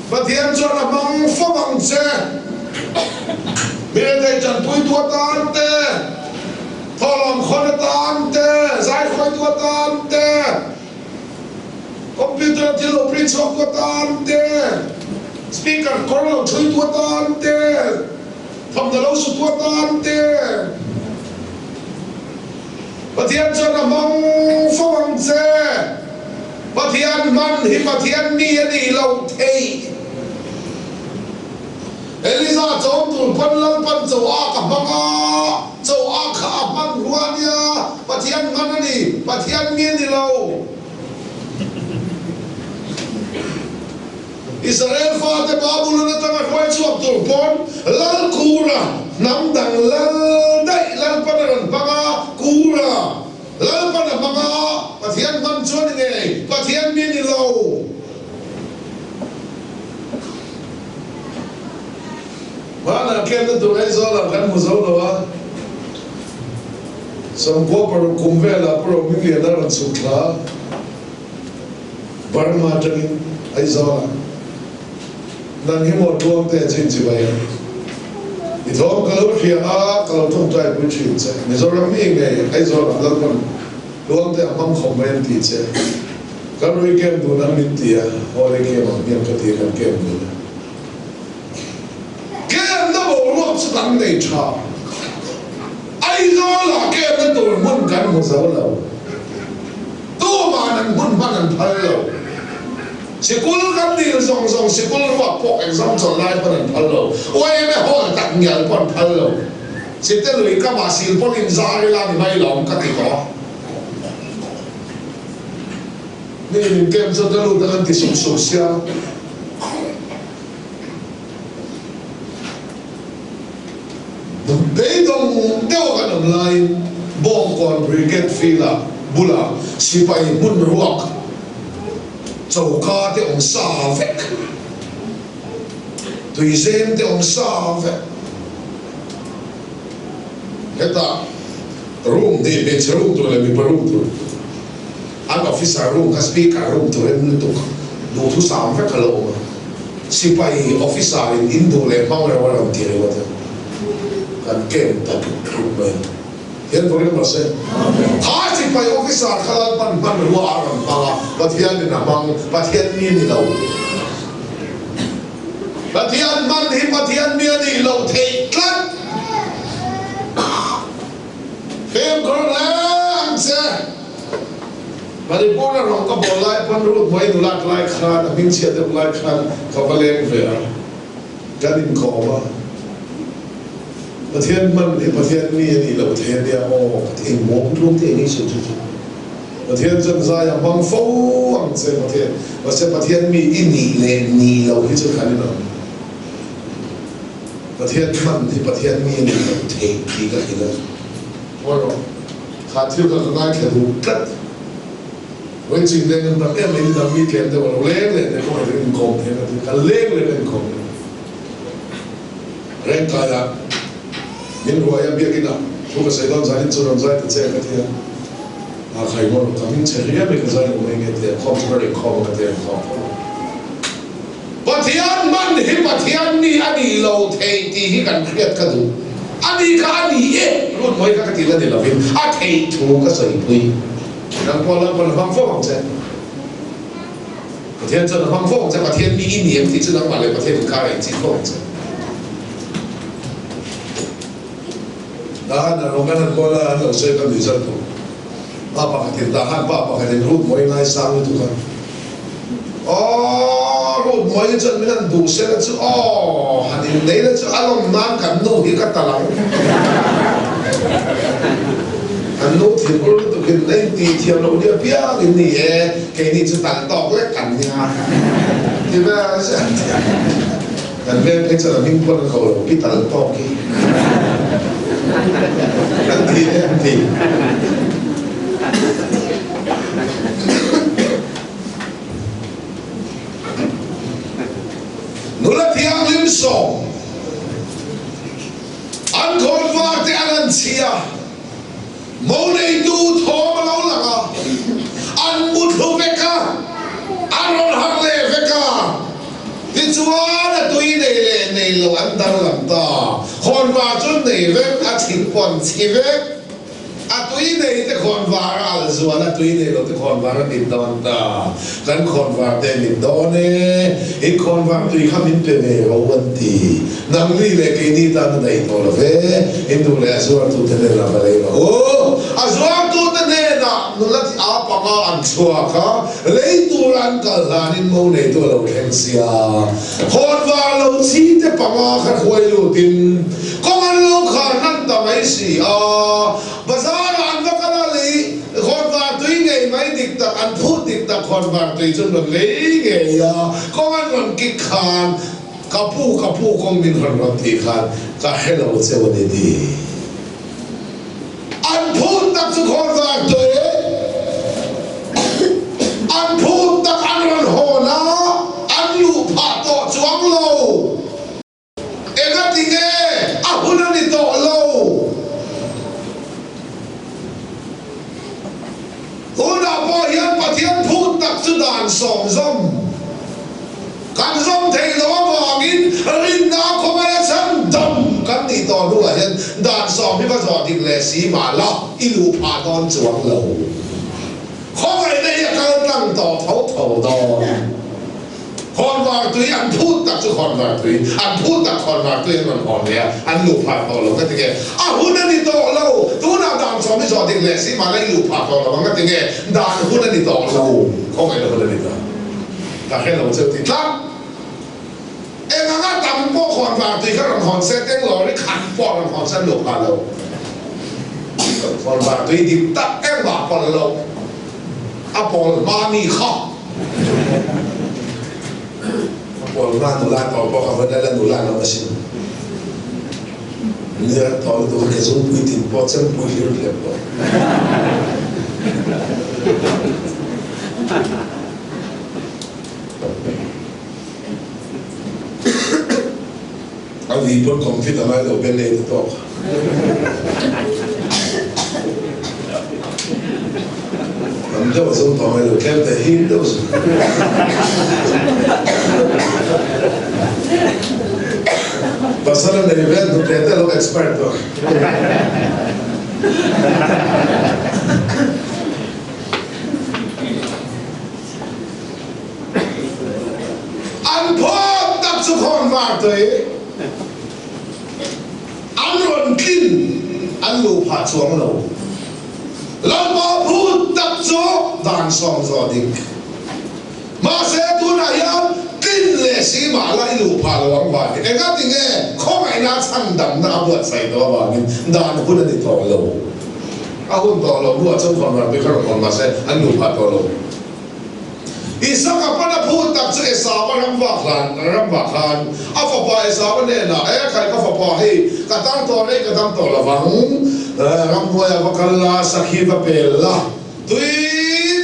Pathian chuan a hmang fo ang che. Mirethei tanpuitu atan te, thawhlawm khawn atan te, zaikhawitu atan te, computer thil lo print chhuaktu atan te, speaker kawr lo chhuitu atan te, thawmhnaw lo sutu atan te. Pathian chuan a hmang fo ang che. Pathian hman hi Pathian mi a nih loh theih. Eliza chawm tur pawn Lalpan cho a ka hmang a, cho a kha a hman rua a nia, Pathian hman a ni, Pathian mi a ni lo. Israel fate Babulon atanga hruai chhuak tur pawn Lal Kura hnam dang lal daih Lalpan a rawn hmang a, Kura Lalpan a hmang a, Pathian hman chu a ni ngei, Pathian mi a ni lo. Hmanah khian tur Aizawlah kan hmu zo lo a, 96 kum velah Pu Rohmingliana rawn chhuk thla a. Burma atangin Aizawlah nang hi maw Tluangte a chin chibai a, i thawm ka lo hria a, ka lo tawngtai pui thin che. Mizoram mi ngei Aizawlah Lalpan Tluangte a hmang khawp mai an ti che. Kan rui kem dun ang min ti a, Holy kem ang hmiang ka ti a kan kem dun a. Kem na boruak chu kan nei tha. Aizawlah kem na tur hmun kan hmu zo lo. Tuman an hmun hman an phal lo. Sikul kan dil zawng zawng sikul ruak pawh exam chawlh lai pawn an phal lo. YMA hall tak ngial pawh an phal lo. Site lui kamah sil pawn in zar ila ni mai lawm ka ti tawh a. Ni min kem chuan ka lut ang an ti suk suk sia. Beidawng deuh kan awm laiin Bawngkawn Brigade Field-ah bulah sipai hmun ruak choka te awm sa vek, tuizem te awm sa vek. Hetah room hnih, hmeichhe room tur leh mipa room tur, an officer room kha speaker room tur en lutuk duhthusam vek a lo awm a. Sipai officer in in duh leh hmang reuh a rawn ti ringawt a, kan kem ta tluk tluk mai a. Hian vawi rawh se. Kha sipai officer kha Lalpan hmanrua a rawn hmang a, Pathian in a hmang, Pathian mi ni lo. Pathian hman hi Pathian mi a nih loh theih tlat. Fimkhur hle ang che. Manipur a rawng ka bawl lai pawn Ruth hmai nulak lai khan a hmingchhiat deuh lai khan ka va leng ve a, kan inkawm a, Pathian hman hi Pathian mi a nih loh thei a nia aw ka ti engmaw tlum te eng sawi chu chu Pathian chuan zai a hmang fo ang che Pathian mahse Pathian mi i nih leh nih loh hi chu kan inang Pathian hman hi Pathian mi a nih loh theih tih ka hrilh a Ngawi rawh. Kha thil kha ka ngaithla duh tlat. Vawiching leng an tam em mai ni dang mi tlem deuh a lo leng leh te kawngah hian inkawm thei ka ti. Ka leng leh ka inkawm thei. Rengkaia min ruai a biakin ah thu ka sawi dawn zanin chu rawn zai ta che ka ti a. A khai ngawi rawh ka hming chhe hliam mai ka zai lo mai nge ti a khawm chu ka ring khawm a ka ti a inkhawm fo. Pathian hman hi Pathian mi a nih lo thei tih hi kan hriat ka duh. A ni kha a ni e, lut mai kha ka ti la ni lovin a theih thu ka sawipui. Nang pawh Lalpan a hmang fo ang che. Pathian chuan a hmang fo ang che, Pathian mi i ni em tih chu nangmah leh Pathian inkar a inchih fo ang che. Dahan a rawng an han kual a, an lo sawi ka nuih zat lo. Pa pakhatin Dahan pa pakhatin Ruth Mawi ngaisang lutuk a. Aww Ruth Mawi chuan min han duh sela chu aww han innei la chu a lawm nan kan nu hi ka tal ang. Kan nu thinur lutuk in a intih thiam loh nia piang in ni e, keini chu tal tawk lek kan nia. Ti vel a. Kan veng phei chuan a hming pawh an ko lo, Pi Tal Tawk hi an ti e an ti. Nula thianghlim sawm an khawnvar te an han chhia. Mo neitu thawm a lo lang a, an mu thlu vek a, an rawn harh leh vek a. Tichuan a tui nei leh nei lo an danglam ta. Khawnvar chu nei vek, a chhit pawh an chhi vek. A tui nei te khawnvar a al zual a, tui nei lo te khawnvar a mit dawn ta. Kan khawnvar te mit dawn e, in khawnvar tui kha min pe ve ro an ti. Nangni leh keini tan a daih tawh lo ve, in duh leh a zuartute hnenah va lei rawh u. A zuartute hnenah nula thi a panga an chhuak a, lei tura an kal hlanin mo neitu a lo thleng sia. Khawnvar lo chhi te panga kha hruai lutin kawng an lo khar hnan ta mai si a. Bazar-ah an va kal a, lei khawnvar tui ngei mai dik tak, an phut dik tak khawnvar tui chu an rawn lei ngei a, kawng an rawn kik khan, Ka pu, ka pu kawng min rawn rawn tih khan ka hre lo cheu a ni ti. An phut tak chu khawn var tawh e. An phut tak an rawn hawn a, an luh phah tawh chuang lo. Engati nge a hun a ni tawh lo. Tunah pawh hian Pathian phut tak chu dan sawm zawm. Kan zawm theih loh avangin rinna khawmai a chhan dam kan nih tawh hnuah hian dan sawm hi va zawh dik leh si mah la i luh phah dawn chuang lo. Khawngaihna hi a kal tlang tawh tho tho dawn. Khawnvar tui an phut tak chu khawnvar tui, an phut tak khawnvar tui an rawn hawn leh a, an luh phah tawh lo. Ngati nge? A hun a ni tawh lo. Tunah dan sawm hi zawh dik leh si mah la i luh phah tawh lo ang. Ngati nge? Dan hun a ni tawh lo. Khawngaihna hun a ni tawh. Ka hre lo cheu ti tlat. Eng anga tam pawh khawn var tui kha rawn hawn se, Teng lorry khat pawh rawn hawn se an luh phah lo. Khawn var tui dik tak engmah pawlh lo. A pawl hma mi kha. A pawl hma nula tawh pawh kha vawn la nula lo asin. Nia tawh lutuk a ke zungpui tin pawh chempui hlir hlep tawh. A vi pawn confit a ngai lo ben ei ta tawk. Tam deuh a zawng tawh ngai lo tlem te him deuh zu. Pasal a nei vel hnute te lo expert tawh. An phawt tak chu khawnvar tui an rawn tlin an luh phah chuang lo. Lalpa phut tak chu dan sawm zawh dik. Mahse tunah hian tlin leh si mah la i luh phah lo ang vangin engati nge khawngaihna chhandamna a buatsaih tawh avangin dan hun a ni tawh lo. A hun tawh lo hnuah chuan khawnvar tui kha rawn hawn mahse an luh phah tawh lo. Isaka pawn a phut tak chu Esau a ram vak hlan ram vak khan a fapa Esau a hnenah, E khai ka fapa hei ka tang tawh rei ka dam tawh lovang, ramhnuaiah va kal la, sakhi va pel la, tui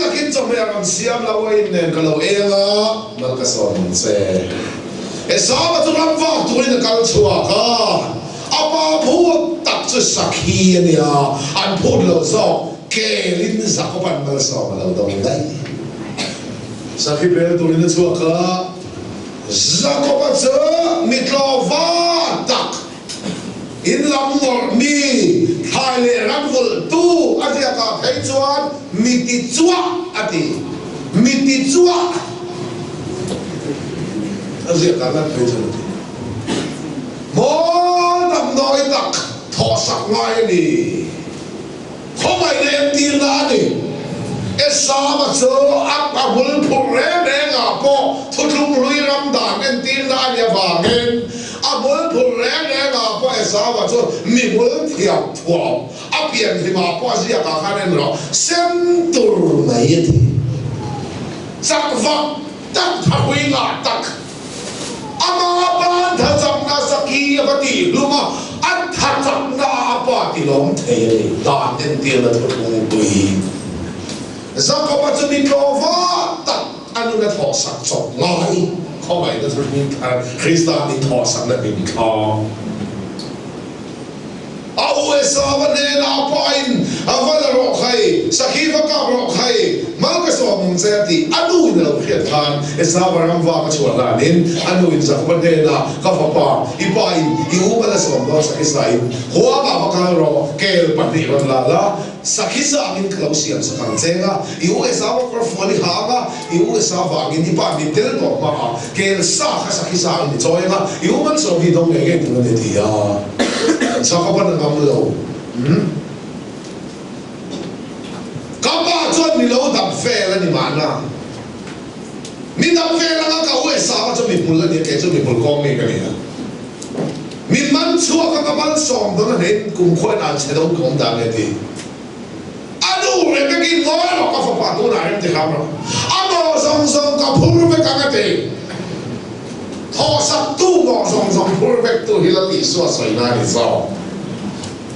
takin chawhmeh a rawn siam lo a in nen ka lo eng a, mal ka sawn ang che. Esau a chu ram vak turin a kal chhuak a, a pa phut tak chu sakhi a nia, an phut lo zawk. Kelin Jakoban malsawm a lo dawng daih. Sakhi pel turin a chhuak a, Jakoba chu mitlaw va tak, in lam ngawrh mi, thlai leh ram vulh tu a ziakah phei chuan mi ti chuah a ti. Mi ti chuah a ziakah ngat phei chuan a ti. Mawl damdawi tak thawhsak ngai a ni. Khawngaihna entirna a ni. Esava chu a a bul phurh reng rengah pawh thuthlung hlui ram dan entirna a nih avangin a bul phurh reng rengah pawh Esava chu mi bul thiam thuam a pian hlimah pawh a ziakah khan en rawh sem tur mai a ti. Chak vak tak thahui ngah tak ama ban. Sakhi a va tih hlum a, a tha chakna ah a pa ti lawm thei a ni. Dan entirna thuthlung pui. Jakoba chu mi tlawva tak a nun a thawhsak chawp ngai. Khawngaihna thuthlung thar Krista min thawhsakna hlimthla. A USA va hnenah a pain a va la rawh khai, sakhi va kap rawh khai, mal ka sawm ang che a tih a nu in a lo hriat khan Esauva ram vak a chhuah hlanin a nu in Jakoba hnenah, Ka fapa, i pa in i u mal a sawm dawn sakhi sa in huangah va kal rawh, kel pahnih rawn la la, sakhi sa angin ka lo siam sak ang che nga, i u Esauva kawr fual i ha ang a, i u Esau vangin i pa mit tel tawh hmaah kel sa kha sakhi sa angin i chawi ang a, i u mal sawm hi dawng ngei ngei tur a ni a ti a. Chak a pan a ngam lo. Umm. Ka pa chuan mi lo dap vel a ni mahna. Mi dap vel anga ka u Esau chu mi hmul a ni a, kei chu mi hmul kawng mi ka ni a. Mi man chhuak a ka malsawm dawn a hnein kumkhua in an chhe dawn ka awm dan nge ti. A nu Rebecca-i ngawi rawh ka fapa tunah rem ti hram rawh. A mawh zawng zawng ka phur vek ang a ti. Thawhsaktu mawh zawng zawng phur vek tu hi Lal Isua sawi na a ni zawk.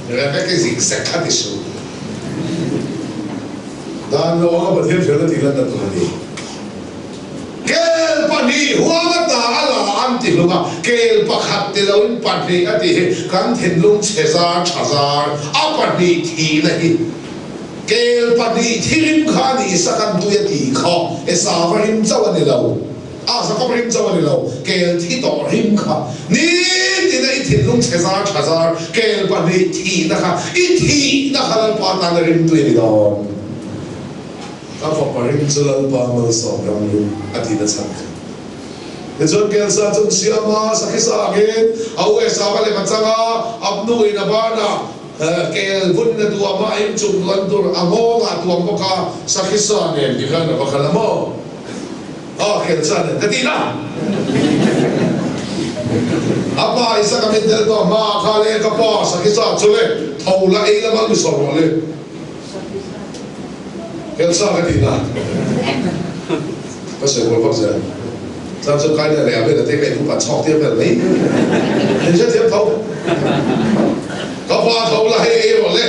Rebecca-i zik sek kha ti suh. Dan lo anga Pathian hriatna tih lanna tur a ni. Kel pahnih huang a ta a la an ti hlum a, kel pakhat ti loin pahnih a tih hi kan thinlung chhe zar tha zar a pahnih thihna hi kel pahnih thirim kha a ni Isak an tui a tih kha Esava rim chauh a ni lo a Jakob rim chauh a ni lo kel thi tawh rim kha nitin a i thinlung chhe zar tha zar kel pahnih thihna kha i thihna kha Lalpa tan a rim tui a ni dawn. Ka fapa rim chu Lalpa malsawm ram rim a ti na chhan kha. Tichuan Kelsa chu an siam a, sakhi sa angin a u Esau a lem a chang a, Abnu in a banah kel vun a tuam a, a inchung luan tur a nghawngah a tuam bawk a, sakhi sa nen ti khan a va kal a maw? Aw, Kelsa nen ka ti na. A pa Isaka min tel tawh hmaah kha le ka pa sakhi sa chu le tho la ei la mal mi sawm rawh le. Kelsa ka tih na ka sawi kual vak zel. Chuan chu kai leh leh a vel a te ka inhup an chhawk tir vel mai. Min hrethiam tho. Ka pa tho la hei ei rawh le.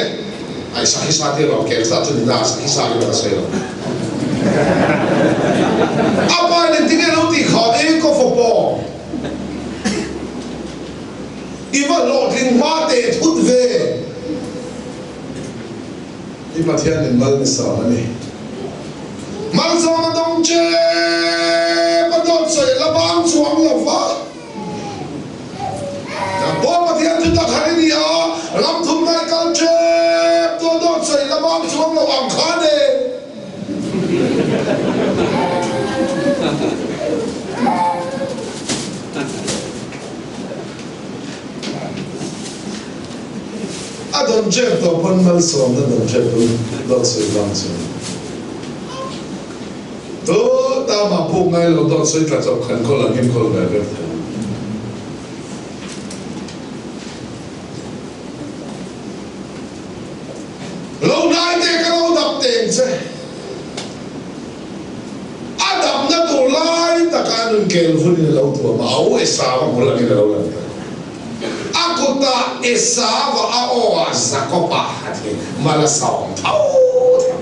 Ai sakhi sa tir rawh kelsa chu ni na sakhi sa hi ka sawi lo. A pa in engtin nge lo tih kha e ka fapa. I va hlawhtling hma teh thut ve. I Pathian in mal ni sawm a ni. Malsawm a dawng tep a dawt sawi la bang chuang lo va. Nang pawh Pathian chu tak har i ni a, ram thum ngai kal tep tu a dawt sawi la bang chuang lo ang khan e. A dawn ṭep tawh pawn malsawmna dawn ṭep pawn dawt sawi vang chu tu ta mah puk ngai lo dawt sawi tla chawp khan kawl angin kawl ve vek thei. Lo hnai te ka lo dap teng che. A dapna tur lai taka a nun kel vunin a lo tuam a, a u Esau a hmul angin a lo lang ta. A kutah Esau-a a aw-ah Jakob-a a thi mal a sawm tho tho.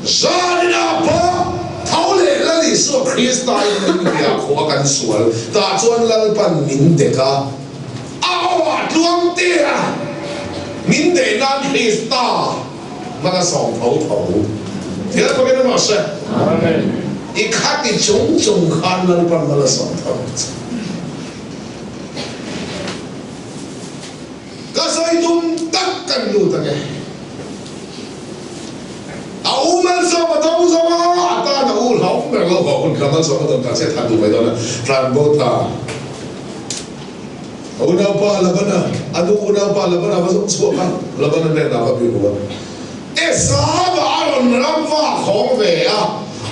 Zaninah pawh tho leh Lal Isua Krista in min bia khua kan sual tah chuan Lalpan min dek a, a aw-ah tluang te a min deh nan Krista Hman a sawm tho tho. Thil pakin a rawh se. I khati chung chung khan Lalpan mal a sawm tho che. Ka sawi tum tak kan lut ange. A u malsawm a dawng zo a, a tan a u hlauhawm ber lo haw hun kha malsawm a dawn ta che than duh mai dawn a, tlanbo ta. A unaupa Labana, a nu unaupa Labana va zawng chhuak a, Labana hnenah va biru a. Esau-a a rawn ram va khawng ve a,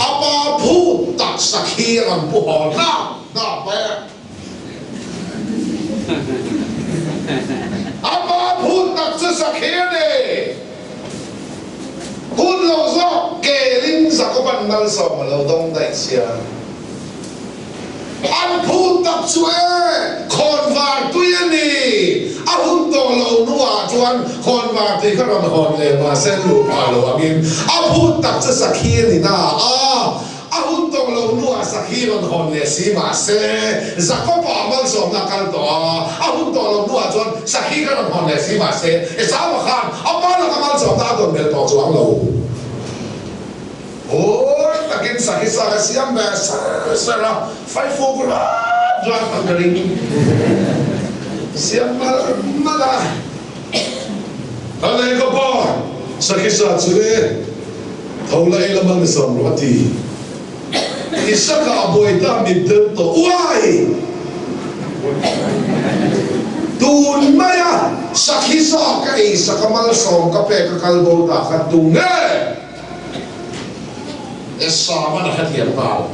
a pa phut tak sakhi a rawn pu haw hnap hnap mai a. A pa phut tak chu sakhi a ni. Hun lo zawk kelin Jakoban malsawm a lo dawng daih sia. An phut tak chu e, khawnvar tui a ni. A hun tawh lo hnuah chuan khawnvar tui kha rawn hawn leh mahse luh phah lo angin a phut tak chu sakhi a ni na a. A hun tawh lo hnuah sakhi rawn hawn leh si mahse Jakob-a malsawmna a kal tawh a, a hun tawh lo hnuah chuan sakhi kha rawn hawn leh si mahse Esau-a khan a pa laka malsawmna a dawn belh tawh chuang lo. Hawi takin sakhi sa ka siam ve sar sar a, faifuk rat rat ang ka ring. Siam malh malh a. A lei ka pa, sakhi sa chu le tho la ei la mal ni sam rawh a ti. Isaka a buai ta mit del tawh uai! Tun maia sakhi sa ka ei sak a malsawm ka pek a kal bo ta kha tu nge? Esauan a hrethiam nghal.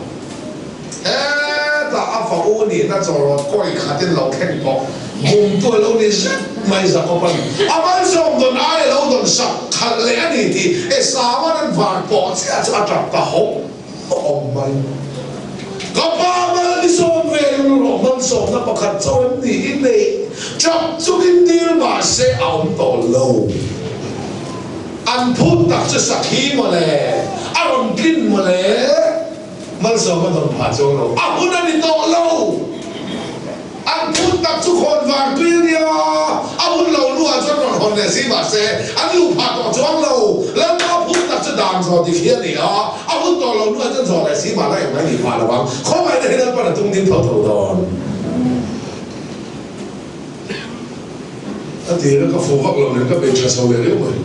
Hetah a fa u nihna chawlawt kawi khatin lo thleng tawh. Bumtu a lo ni zet mai Jakob-a'n a malsawm dawn ai a lo dawn sak khalh leh a ni tih Esauan an van pawh chiah chu a tap ta hawm hawm mai. Ka pa mal ni sawm ve lul rawh malsawmna pakhat chauh em ni i neih tap chungin dil mahse a awm tawh lo. An phut tak chu sakhi mawle, a rawn tlin mawle, malsawm a dawn phah chuang lo, a hun a ni tawh lo. An phut tak chu khawn var tui a nia, a hun lo luah chuan rawn hawn leh si mahse an luh phah tawh chuang lo. Lalpa phut tak chu dan zawh dik hi a ni a, a hun tawh lo luah chuan zawh leh si mahla engmah i nih phah lo ang. Khawngaihna hi Lalpan a tung ding tho tho dawn. A tir a ka fu vak lo nen ka bei tha chho leh riau mai.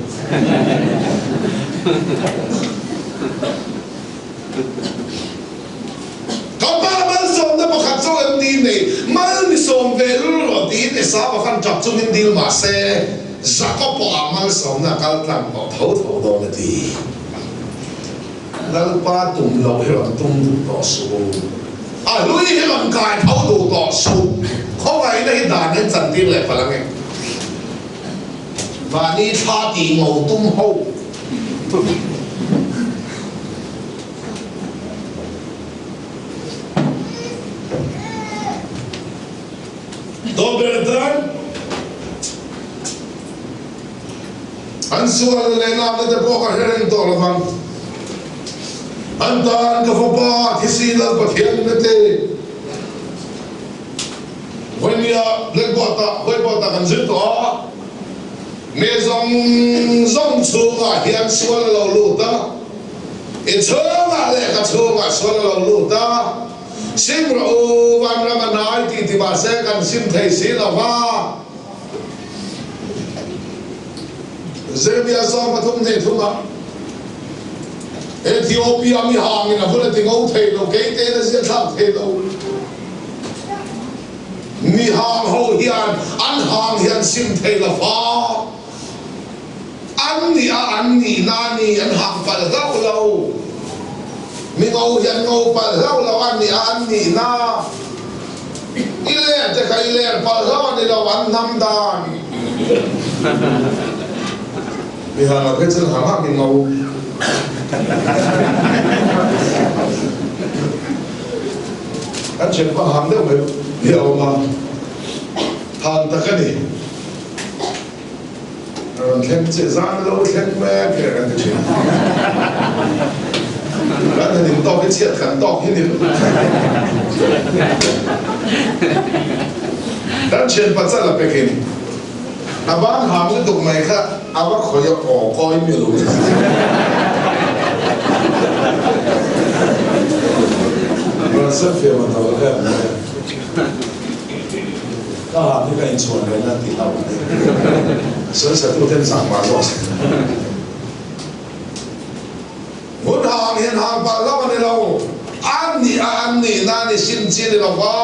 Ka pa malsawmna pakhat chu em ni nei mal mi sawm ve lul rawh tiin Esau-a khan tap chungin dil mah se Jakob-a malsawmna a kal tlang tawh tho tho dawn a ti. Lalpa tum loh hi rawn tum duh tawh suh u. A hlui hi rawn kai tho duh tawh suh. Khawngaihna hi dan hian chantir leh palh ange. Mahni thla tih ngo tum ho. Dawber tan An sualna leh natna te pawh ka hre reng tawh lovang. An tan ka fapa thisi Lal Pathian na te Vawinia Blackboard-ah whiteboard-ah kan zir tawh a, mi zawng zawng chhungah hian sual a lo lut a, i chhungah leh ka chhungah sual a lo lut a, sim rawh u, vanram a hnai tih ti mahse kan sim thei si lova. Jeremia 32 hnih thumah Ethiopia mi hangin a vun a ti ngo thei lo, kei tein a zia thlak thei lo. Mi hang ho hian an hang hi an sim thei lo va, an nih a an nih na ni an hang palh hlauh lo. Mi ngo hi an ngo palh hlauh lo, an nih a an nih na. I ler te kha i ler palh hlauh a ni lo, an hnam dan. Mi hang ah phei chuan hang hang in ngo. Kan thianpa hang deuh mai hi a awm a, hang tak a ni. A rawn thleng chiah, zan lo thleng mek hle kan ti thin. Kan han in tawk hi chhiat kan tawk hi ni lo. Kan thian pachal a pekin a ban hang lutuk mai kha a va khawih a aw kawi mi lo. Rawn sawi fiah man tho hian. Ka hah hi ka inchhuan ve na tih hlauh a ni. Sawisatu ten zah mah zawk se. Hun hang hian hang palh hlauh a ni lo. An nih a an nih na ni sim chi a ni lo va.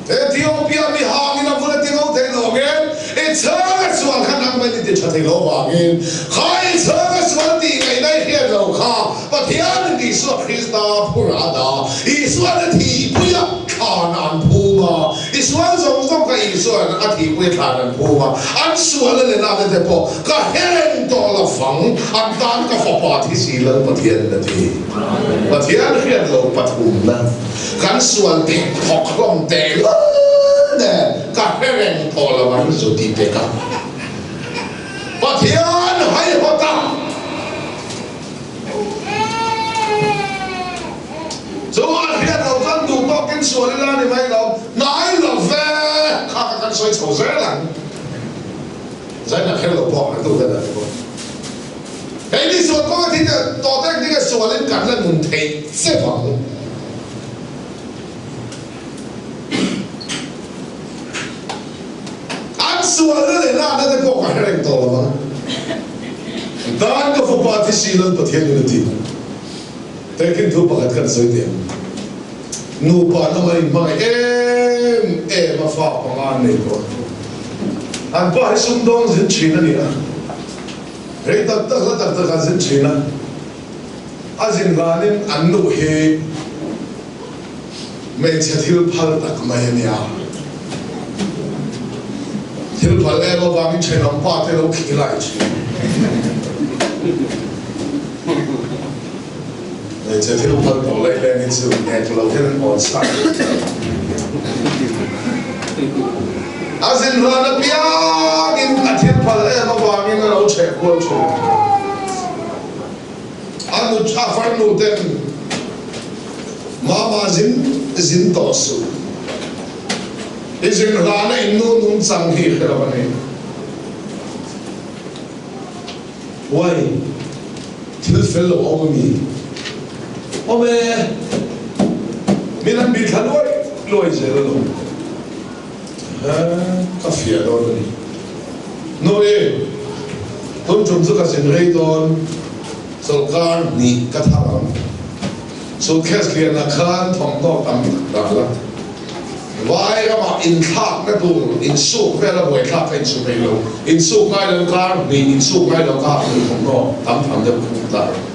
Ethiopia mi hangin a vun a ti ngo thei lo angin i chhang a sual kha nang mai ni ti tha thei lo vangin kha i chhang a sual tih ngaihna i hriat lo kha Pathianin Isua Krista phur a dah. Isuan a thihpui a, thlan an phum a. Isuan zawng zawng kha Isuan a thihpui. thihpui thlan an phum a, an sualna leh nate te pawh ka hre reng tawh lo vang, an tan ka fapa thi si Lal Pathian a ti. Pathian hriat loh pathumna kan sual thek thawk hlawm teh lul nen ka hre reng tawh lo an zu ti pek a. Pathian haihawt a. Chu a hriat loh chuan duh tawkin sual ila ni mai lo, hnai lo ve kha kha kan sawi chho zel ang. Zaina kher lo pawh an duh vel a ni bawk. Keini sual kawnga thi te tawh tek ding a sualin kan la nun theih che vang. An sualna leh lakna te pawh ka hre reng tawh lo ang. Dan ka fapa thi si Lal Pathianin a ti. Tehkhin thu pakhat khan sawi teh ang. Nupa hnam an inhmangaih em em a fa panga an nei tawh a. An pa hi sumdawng zin thin a ni a. Rei tak tak hla tak tak an zin thin a. A zin hlanin an nu hi Hmeichhe thil phal tak mai a nia. Thil phal em avangin thenawm pa te lo khi lai thin. Hmeichhe thil phal tawh leh leng hi chu nek lo hian an awn chhak duh tlat. A zin hlan apiangin a thil phal em avangin a lo chheh kual thin. A nu a farnu ten Mama zin zin tawh suh. I zin hlana in nu nung chang hi hre lo a ni. Uai, thil fel lo a awm a mi? Awm e, min an bih thla luai luai zel alawm. Ka fiah dawn a ni. Nu i, tun tum chu ka zin rei dawn, chawlhkar hnih ka thar ang. Suitcase lianah khan thawmhnaw tam tak dah la. Vai ramah inthlakna tur insuk vel a buaithlak ka insu thei lo. Insuk ngai lo kar hnih insuk ngai lo ka hmuh thawmhnaw tam tham deuh ka dah reng.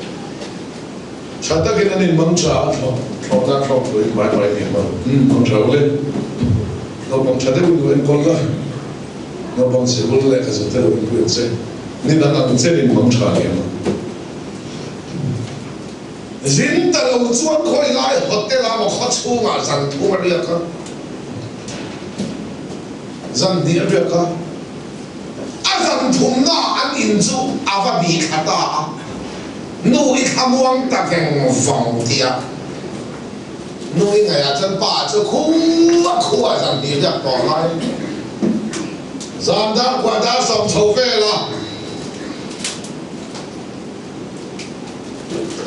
Tha takin an inmang tha a, thlawhna thlawk turin mai mai ni ang. Umm, mang tha ule. Naupang tha deuhin lo enkawl la, naupang sikul lehkha zir te lo inpui ang che. Ni dang ang chen inmang tha ni ang. Zin ta lo chuan khawi lai hotel ah maw khaw chhungah zan thum a riak a, zan hnih a riak a. A zan thumna an in chu a va bih thla ta a, nu i thlamuang ta veng vang ti a. Nu i ngaihah chuan pa chu khua khua zan hnih riak tawh lai. Zan dar kua dar sawm chho vel a,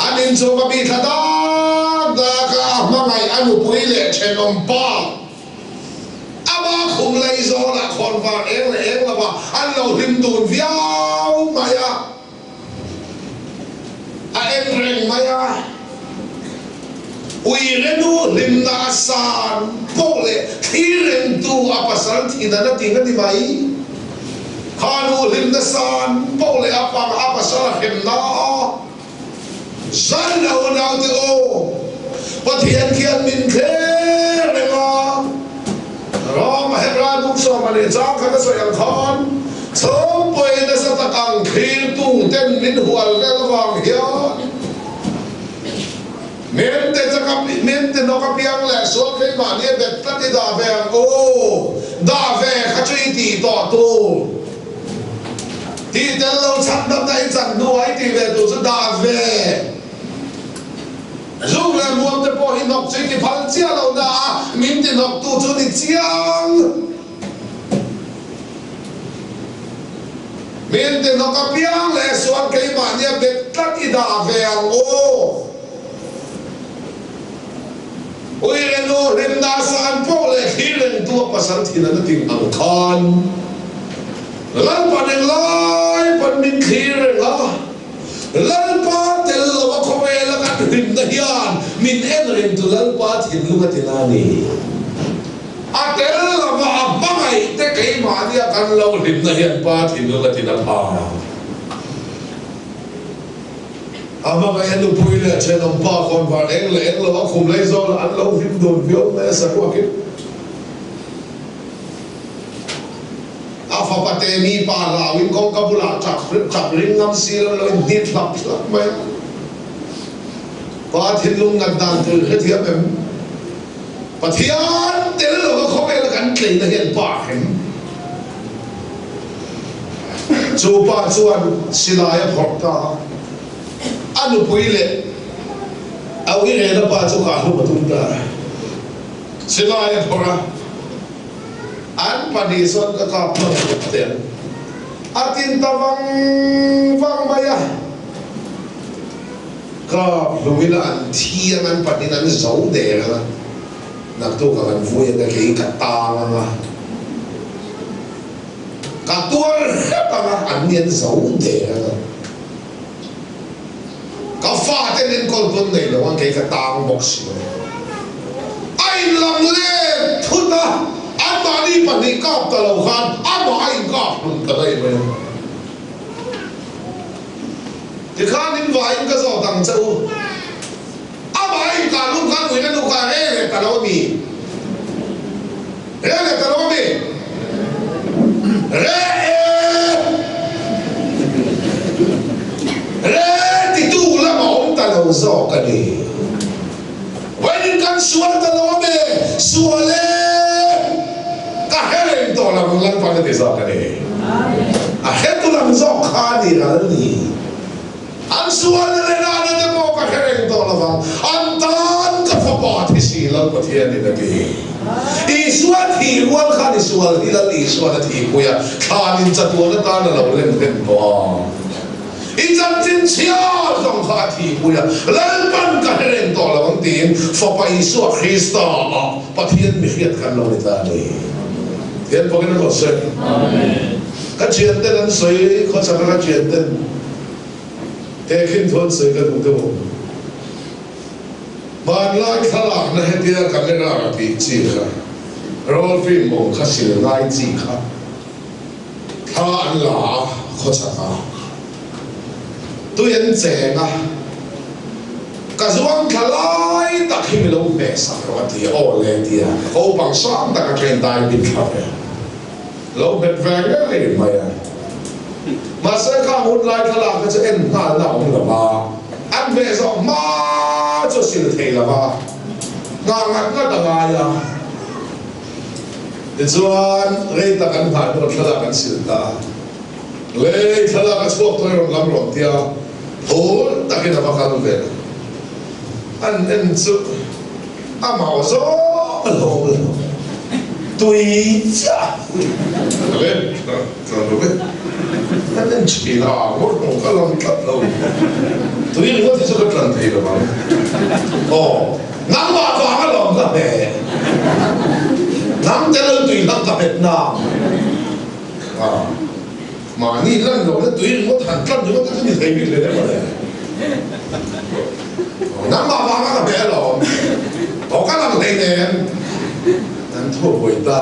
an in chu va bih thla dak dak a, a hmangaih a nupui leh thenawm pa. Ama khum lei zawnah khawnvar eng leh eng lova an lo hlim dun viau mai a, a en reng mai a. Uirenu hlimna a san poh leh thlir rengtu a pasal thin an a ti nga ni mai. Khanu hlimna san poh leh a pang a pasal a hremna a. Zan lo naute aw, Pathian khian min thler reng a. Ram Hebrai buk sawm a nih chang kha ka sawi ang khan, chhawngpuai nasa tak ang thlirtu ten min hual vel avang hian Memte chaka Memte nawk apiang leh sual keimahni a bet tlat i dah ve ang aw, dah ve kha chu i tih tawh tur. Tih tel lo chhan dam na i chan hnu ah i tih ve tur chu dah ve. Zuk leh muam te pawh hi hnawk chu i ti phal chiah lo na a, min ti hnawk tu chu ni chiang. Min ti hnawk apiang leh sual keimahnia bet tlat i dah ve ang aw. Uirenu hlimna san pawh leh thlir rengtu a pasal thin an a ting ang khan Lalpa eng lai pawn min thlir reng a, Lalpa tel lo a khawvel a kan hlimna hian min en rengtu Lalpa thinlung a ti na ni. A tel lova a hmangaih te keimahnia kan lo hlimna hian Pa thinlung a ti na pha. A hmangaih a nupui leh thenawm pa khawnvar eng leh eng lo a khum lei zawn ah an lo hlim dun viau mai a saruakin. fapa te mi pa hlauin kawngka bulah ṭap ṭap ring ngam si lo lo inhnit hlap hlap mai a. Pa thinlung ngat dan tur hrethiam em? Pathian tel lova khawvela kan tleina hian pa hrem. Chu pa chuan silai a phawrh ta a, a nupui leh a uirena pa chu kahhlum a tum ta a. Silai a phawrh a, an pahnih chuan ka kap hman a tum tel. A tin ta vang vang mai a. Kap hlumila an thi ang, an panin an zo der ang a, naktuk ah kan vui ang a, kei ka tang ang a, ka tuar hrep ang a, an ni an zo der ang a, ka fate enkawl pawn nei lo ang, kei ka tang bawk si lo. A inlam let thut a, anmahni pahnih kap ta lo khan amah a inkap hlum ta daih mai a. Tikhan in vaiin ka zawt ang che u. Amah in kah lum khan uina nu kha re leh ta lo a mi? Re leh ta lo a mi? Re e! Re titu lam a awm ta lo zawk a ni. Vawiin kan sual ta lo a mi? Sual e! Ka hre reng tawh lo ang Lalpan a ti zawk a ni. A hretu lam zawk kha a ni ral ni. An sual na leh rana te pawh ka hre reng tawh lo vang. An tan ka fapa thi si Lal Pathianin a ti. Isua thi rual khan i sual hi Lal Isuan a thihpui a, thlan in chatuan atan a lo lem hlen tawh a. I chanchin chhia zawng kha a thihpui a, Lalpan ka hre reng tawh lo ang tiin Fapa Isua Krista ah Pathian mi hriat kan lo ni ta a ni. Thian bawkin a rawn sawi. Ka thianten an sawi, khawchhaka ka thianten tehkhin thu an sawi ka duh deuh ang. Hmanlai thlalakna hetia camera a tih chi kha, roll film awm kha sil ngai chi kha. Thla an la a, khawchhak a, tui an cheng a, ka zuang thla lai tak hi mi lo hmeh sak rawh a ti a, aw le ti a, naupang sang tak a train dai bin thla ve a, lo hmet ve ngei mai a. Mahse khang hun lai thlalak kha chu en nghalna a awm lo va, an hmeh zawh hma chu a sil thei lo va, nghah ngat ngat a ngai a. Tichuan, rei tak an hmai hnu thlalak an sil ta a. Lei thlalak a chhuak tawh i rawn lam rawn tia phur takin a va kal ve a. An en chu a mau zawng a hlawm lo. Tui chiah a le tla lo e. An en thin a, ngawr pawh ka lam tlat lo. Tui ringawt hi chu ka tlan thei lo ang. Aw. Nangmah vang a lawm ka hmeh. Nang te lo tui hlang ka hmet na. Ah. Mahni lan lo na tui ringawt han tlan ringawt te chu ni thei bik hle emaw le. Nangmah vang a ka hmeh alawm. Aw ka lang hlei nen. An thu a buai ta.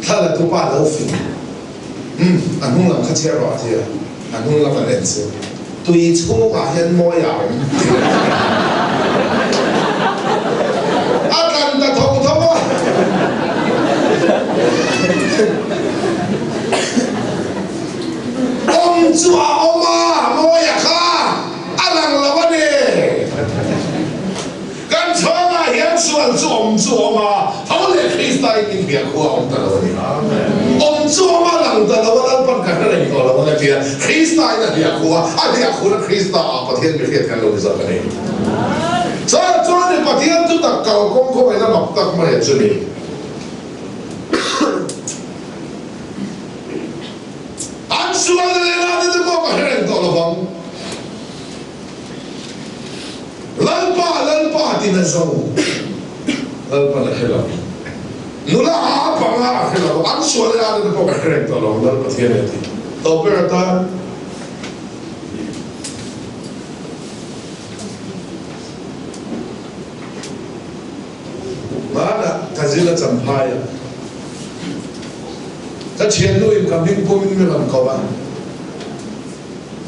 Thla la tu pa lo fing. Umm a hnung lam kha chhiar rawh a ti a. A hnung lam an en chu tui chhungah hian mawi a awm tih a tlan ta tho tho a. Awm chu a awm a, mawia kha a lang lo a ni. Kan chhawngah hian sual chu awm chu awm a, tho leh Krista in min biak khu a awm ta lo a ni. Awm chu awm a, lang ta lo a, Lalpan ka hre reng tawh lo ang a tia, Krista in a hliah khu a, a hliah khu na Krista ah Pathian mi hriat kan lo ni zawk a ni. Chuan chuan ni Pathian chu tak kal kawng khawngaihna mak tak mai a chu ni. An sual na leh nate te pawh ka hre reng tawh lo vang. Lalpa, Lalpa tiin a zo. Lalpan a hre lo. Nula a panga a hre lo. An sual leh ate te pawh ka hre reng tawh lo, Lal Pathian a ti. Tawp ber atan. Hmanah ka zil a champhai a, ka thiannu in ka hming pum in mi rawn ko a.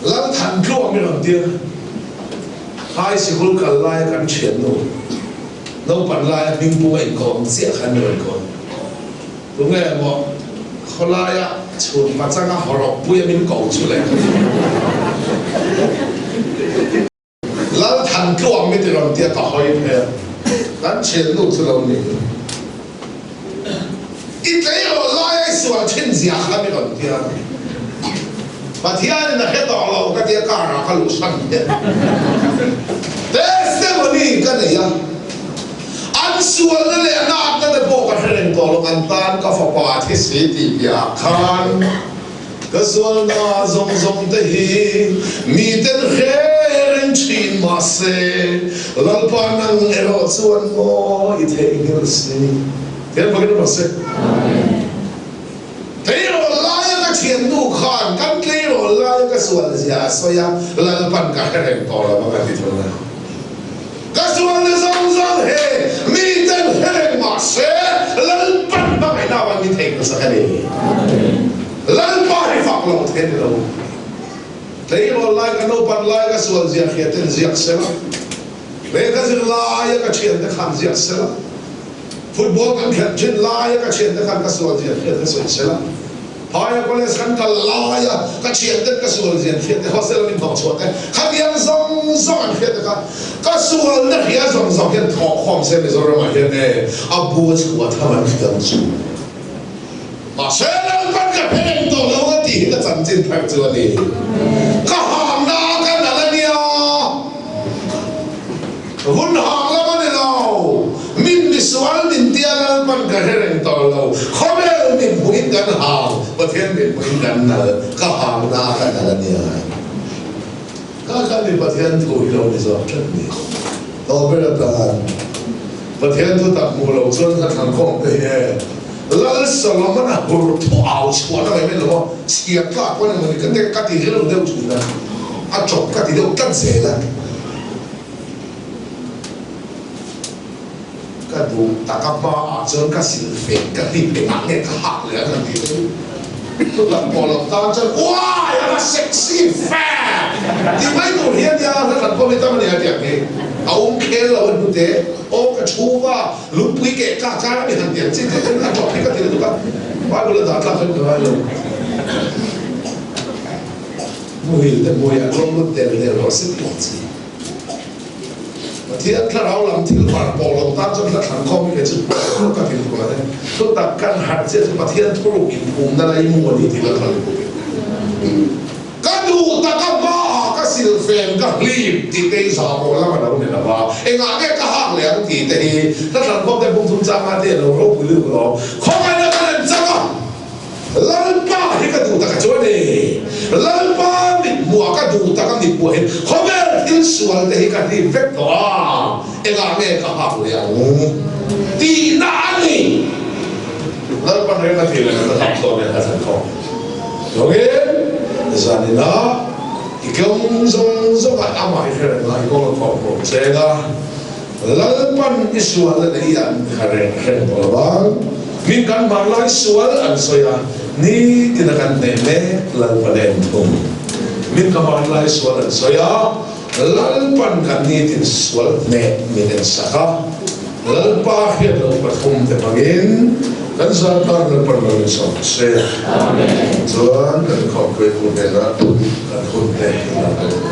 Lal Than Tluang i rawn tir. High sikul kal laia kan thiannu, naupan laia hmingpung a inkawm chiah khan i rawn kawm. Tunge maw khawlaia. Chhun pachanga hawrawp puia min ko chu le. Lal than tluang mi ti rawn tia ka hawi phel. Kan thiannu chu lo ni. I tleirawl lai a i sual thin zia kha mi rawn tia. Pathianin a hre tawh lo ka tia car ah ka luh hran hian testimony ka nei a. An sualna leh an atna te pawh ka hre reng tawh lo, an tan ka fapa thi si tih piahah khan ka sualna zawng zawng te hi miten hre reng thin mahse Lalpa nang erawh chuan maw i theihnghilh si. Thian fakin rawh se. Tleirawl laia ka thiannu khan kan tleirawl laia ka sual zia a sawi a, Lalpan ka hre reng tawh lo a ka ti thung a. Ka sualna zawng zawng he miten hre reng mah se Lalpan hmangaihna avang ni thei hmasa ka ni. Lalpa hi fak lo thei ni lo. Tleirawl lai ka naupan lai ka sual zia hriaten ziak sela, lehkha zir laia ka thiante khan ziak sela, Football kan khelh thin laia ka thiante khan ka sual zian hriat ka sawi sel a, phaia college kan kal laia ka thianten ka sual zian hriat te, hostel an inhnawh chhuah te, khatiang zawng zawng an hriat te kha ka sualna hria zawng zawng hian thawhkhawm se Mizoramah hian e a bu a chhuah tham an hriat ang chu. Mahse Lalpan ka phe reng tawh lo a tih hi ka chanchin thar chu a ni. Ka hamna ka nal a nia. Hun hang lam a ni lo. Min misual min tia Lalpan ka hre reng tawh lo. Khawvel min hmuhin kan hang, Pathian min hmuhin kan nal. Ka hamna ka nal a nia. Ka kha mi Pathian thu hi lo ni zawk tlat ni. Tawh ber atan Pathian thu tak hmuh loh chuan ka thlan khawm te hi e. Lal Solomon a hur thu au chhuah na mai mai lo a, chhiar tlak pawn emaw ni ka te ka ti rilru deuh thin a, a chawp ka ti deuh tlat zel a. Ka duh tak a hma ah chuan ka sil fek ka hlip engah nge ka hak leh ang han tih chu thutak pawh lo tan chuan uai a va sexy fe tih mai tur hi a nia hla hlat pawh hi tam a nia tiang hi a um khel lo a hnute aw ka thu va lungpui keh tlak kar a mi han tiang chi te chuan a tawp hi ka ti lutuk a Bible a dah tlak hian ka ngai lo muhil te hmuiah lawm lut del del rawh se tih ang chi. Pathian thlarau lam thil var pawh lo tan chuan hla thlan khawm hi kei chu ka ti lutuk a ni. Thutak kan harh chiah chu Pathian thuruk inphumna lei mu a ni tih ka thlan lutuk e. Ka duh tak a hmaah ka silfen ka hlip tih te hi zah pawh lam a lo ni lo va, engah nge ka hak leh ang tih te hi hla thlan khawm te bung thum changa te a lo ropui lutuk lo. Khawngaihna ka rem chang a. Lalpa hi ka duh tak a chu a ni. Lalpa mithmuah ka duh tak a mithmuah hi khawvel thil sual te hi ka hlip vek tawh a, engah nge ka hak leh ang tihna a ni. Lalpa reng a tih leh ka hak dawn e a thlen khawp. Chungin zaninah i kawng zawng zawngah amah i hre reng a, i kawng a khawp khawp cheng a. Lalpan i sualna leh i an kha reng reng tawh lo ang. Min kan hmanlai sual an sawi a, nitin a kan hneh mek Lalpan a en thung. Min ka hmanlai sual an sawi a, Lalpan kan nitin sual hneh min en sak a. Lalpa hriat loh pathum te hmangin kan zarkar Lalpan lo in sawm se. Chuan kan khawmpui pu hnenah kan hun te i la dawn.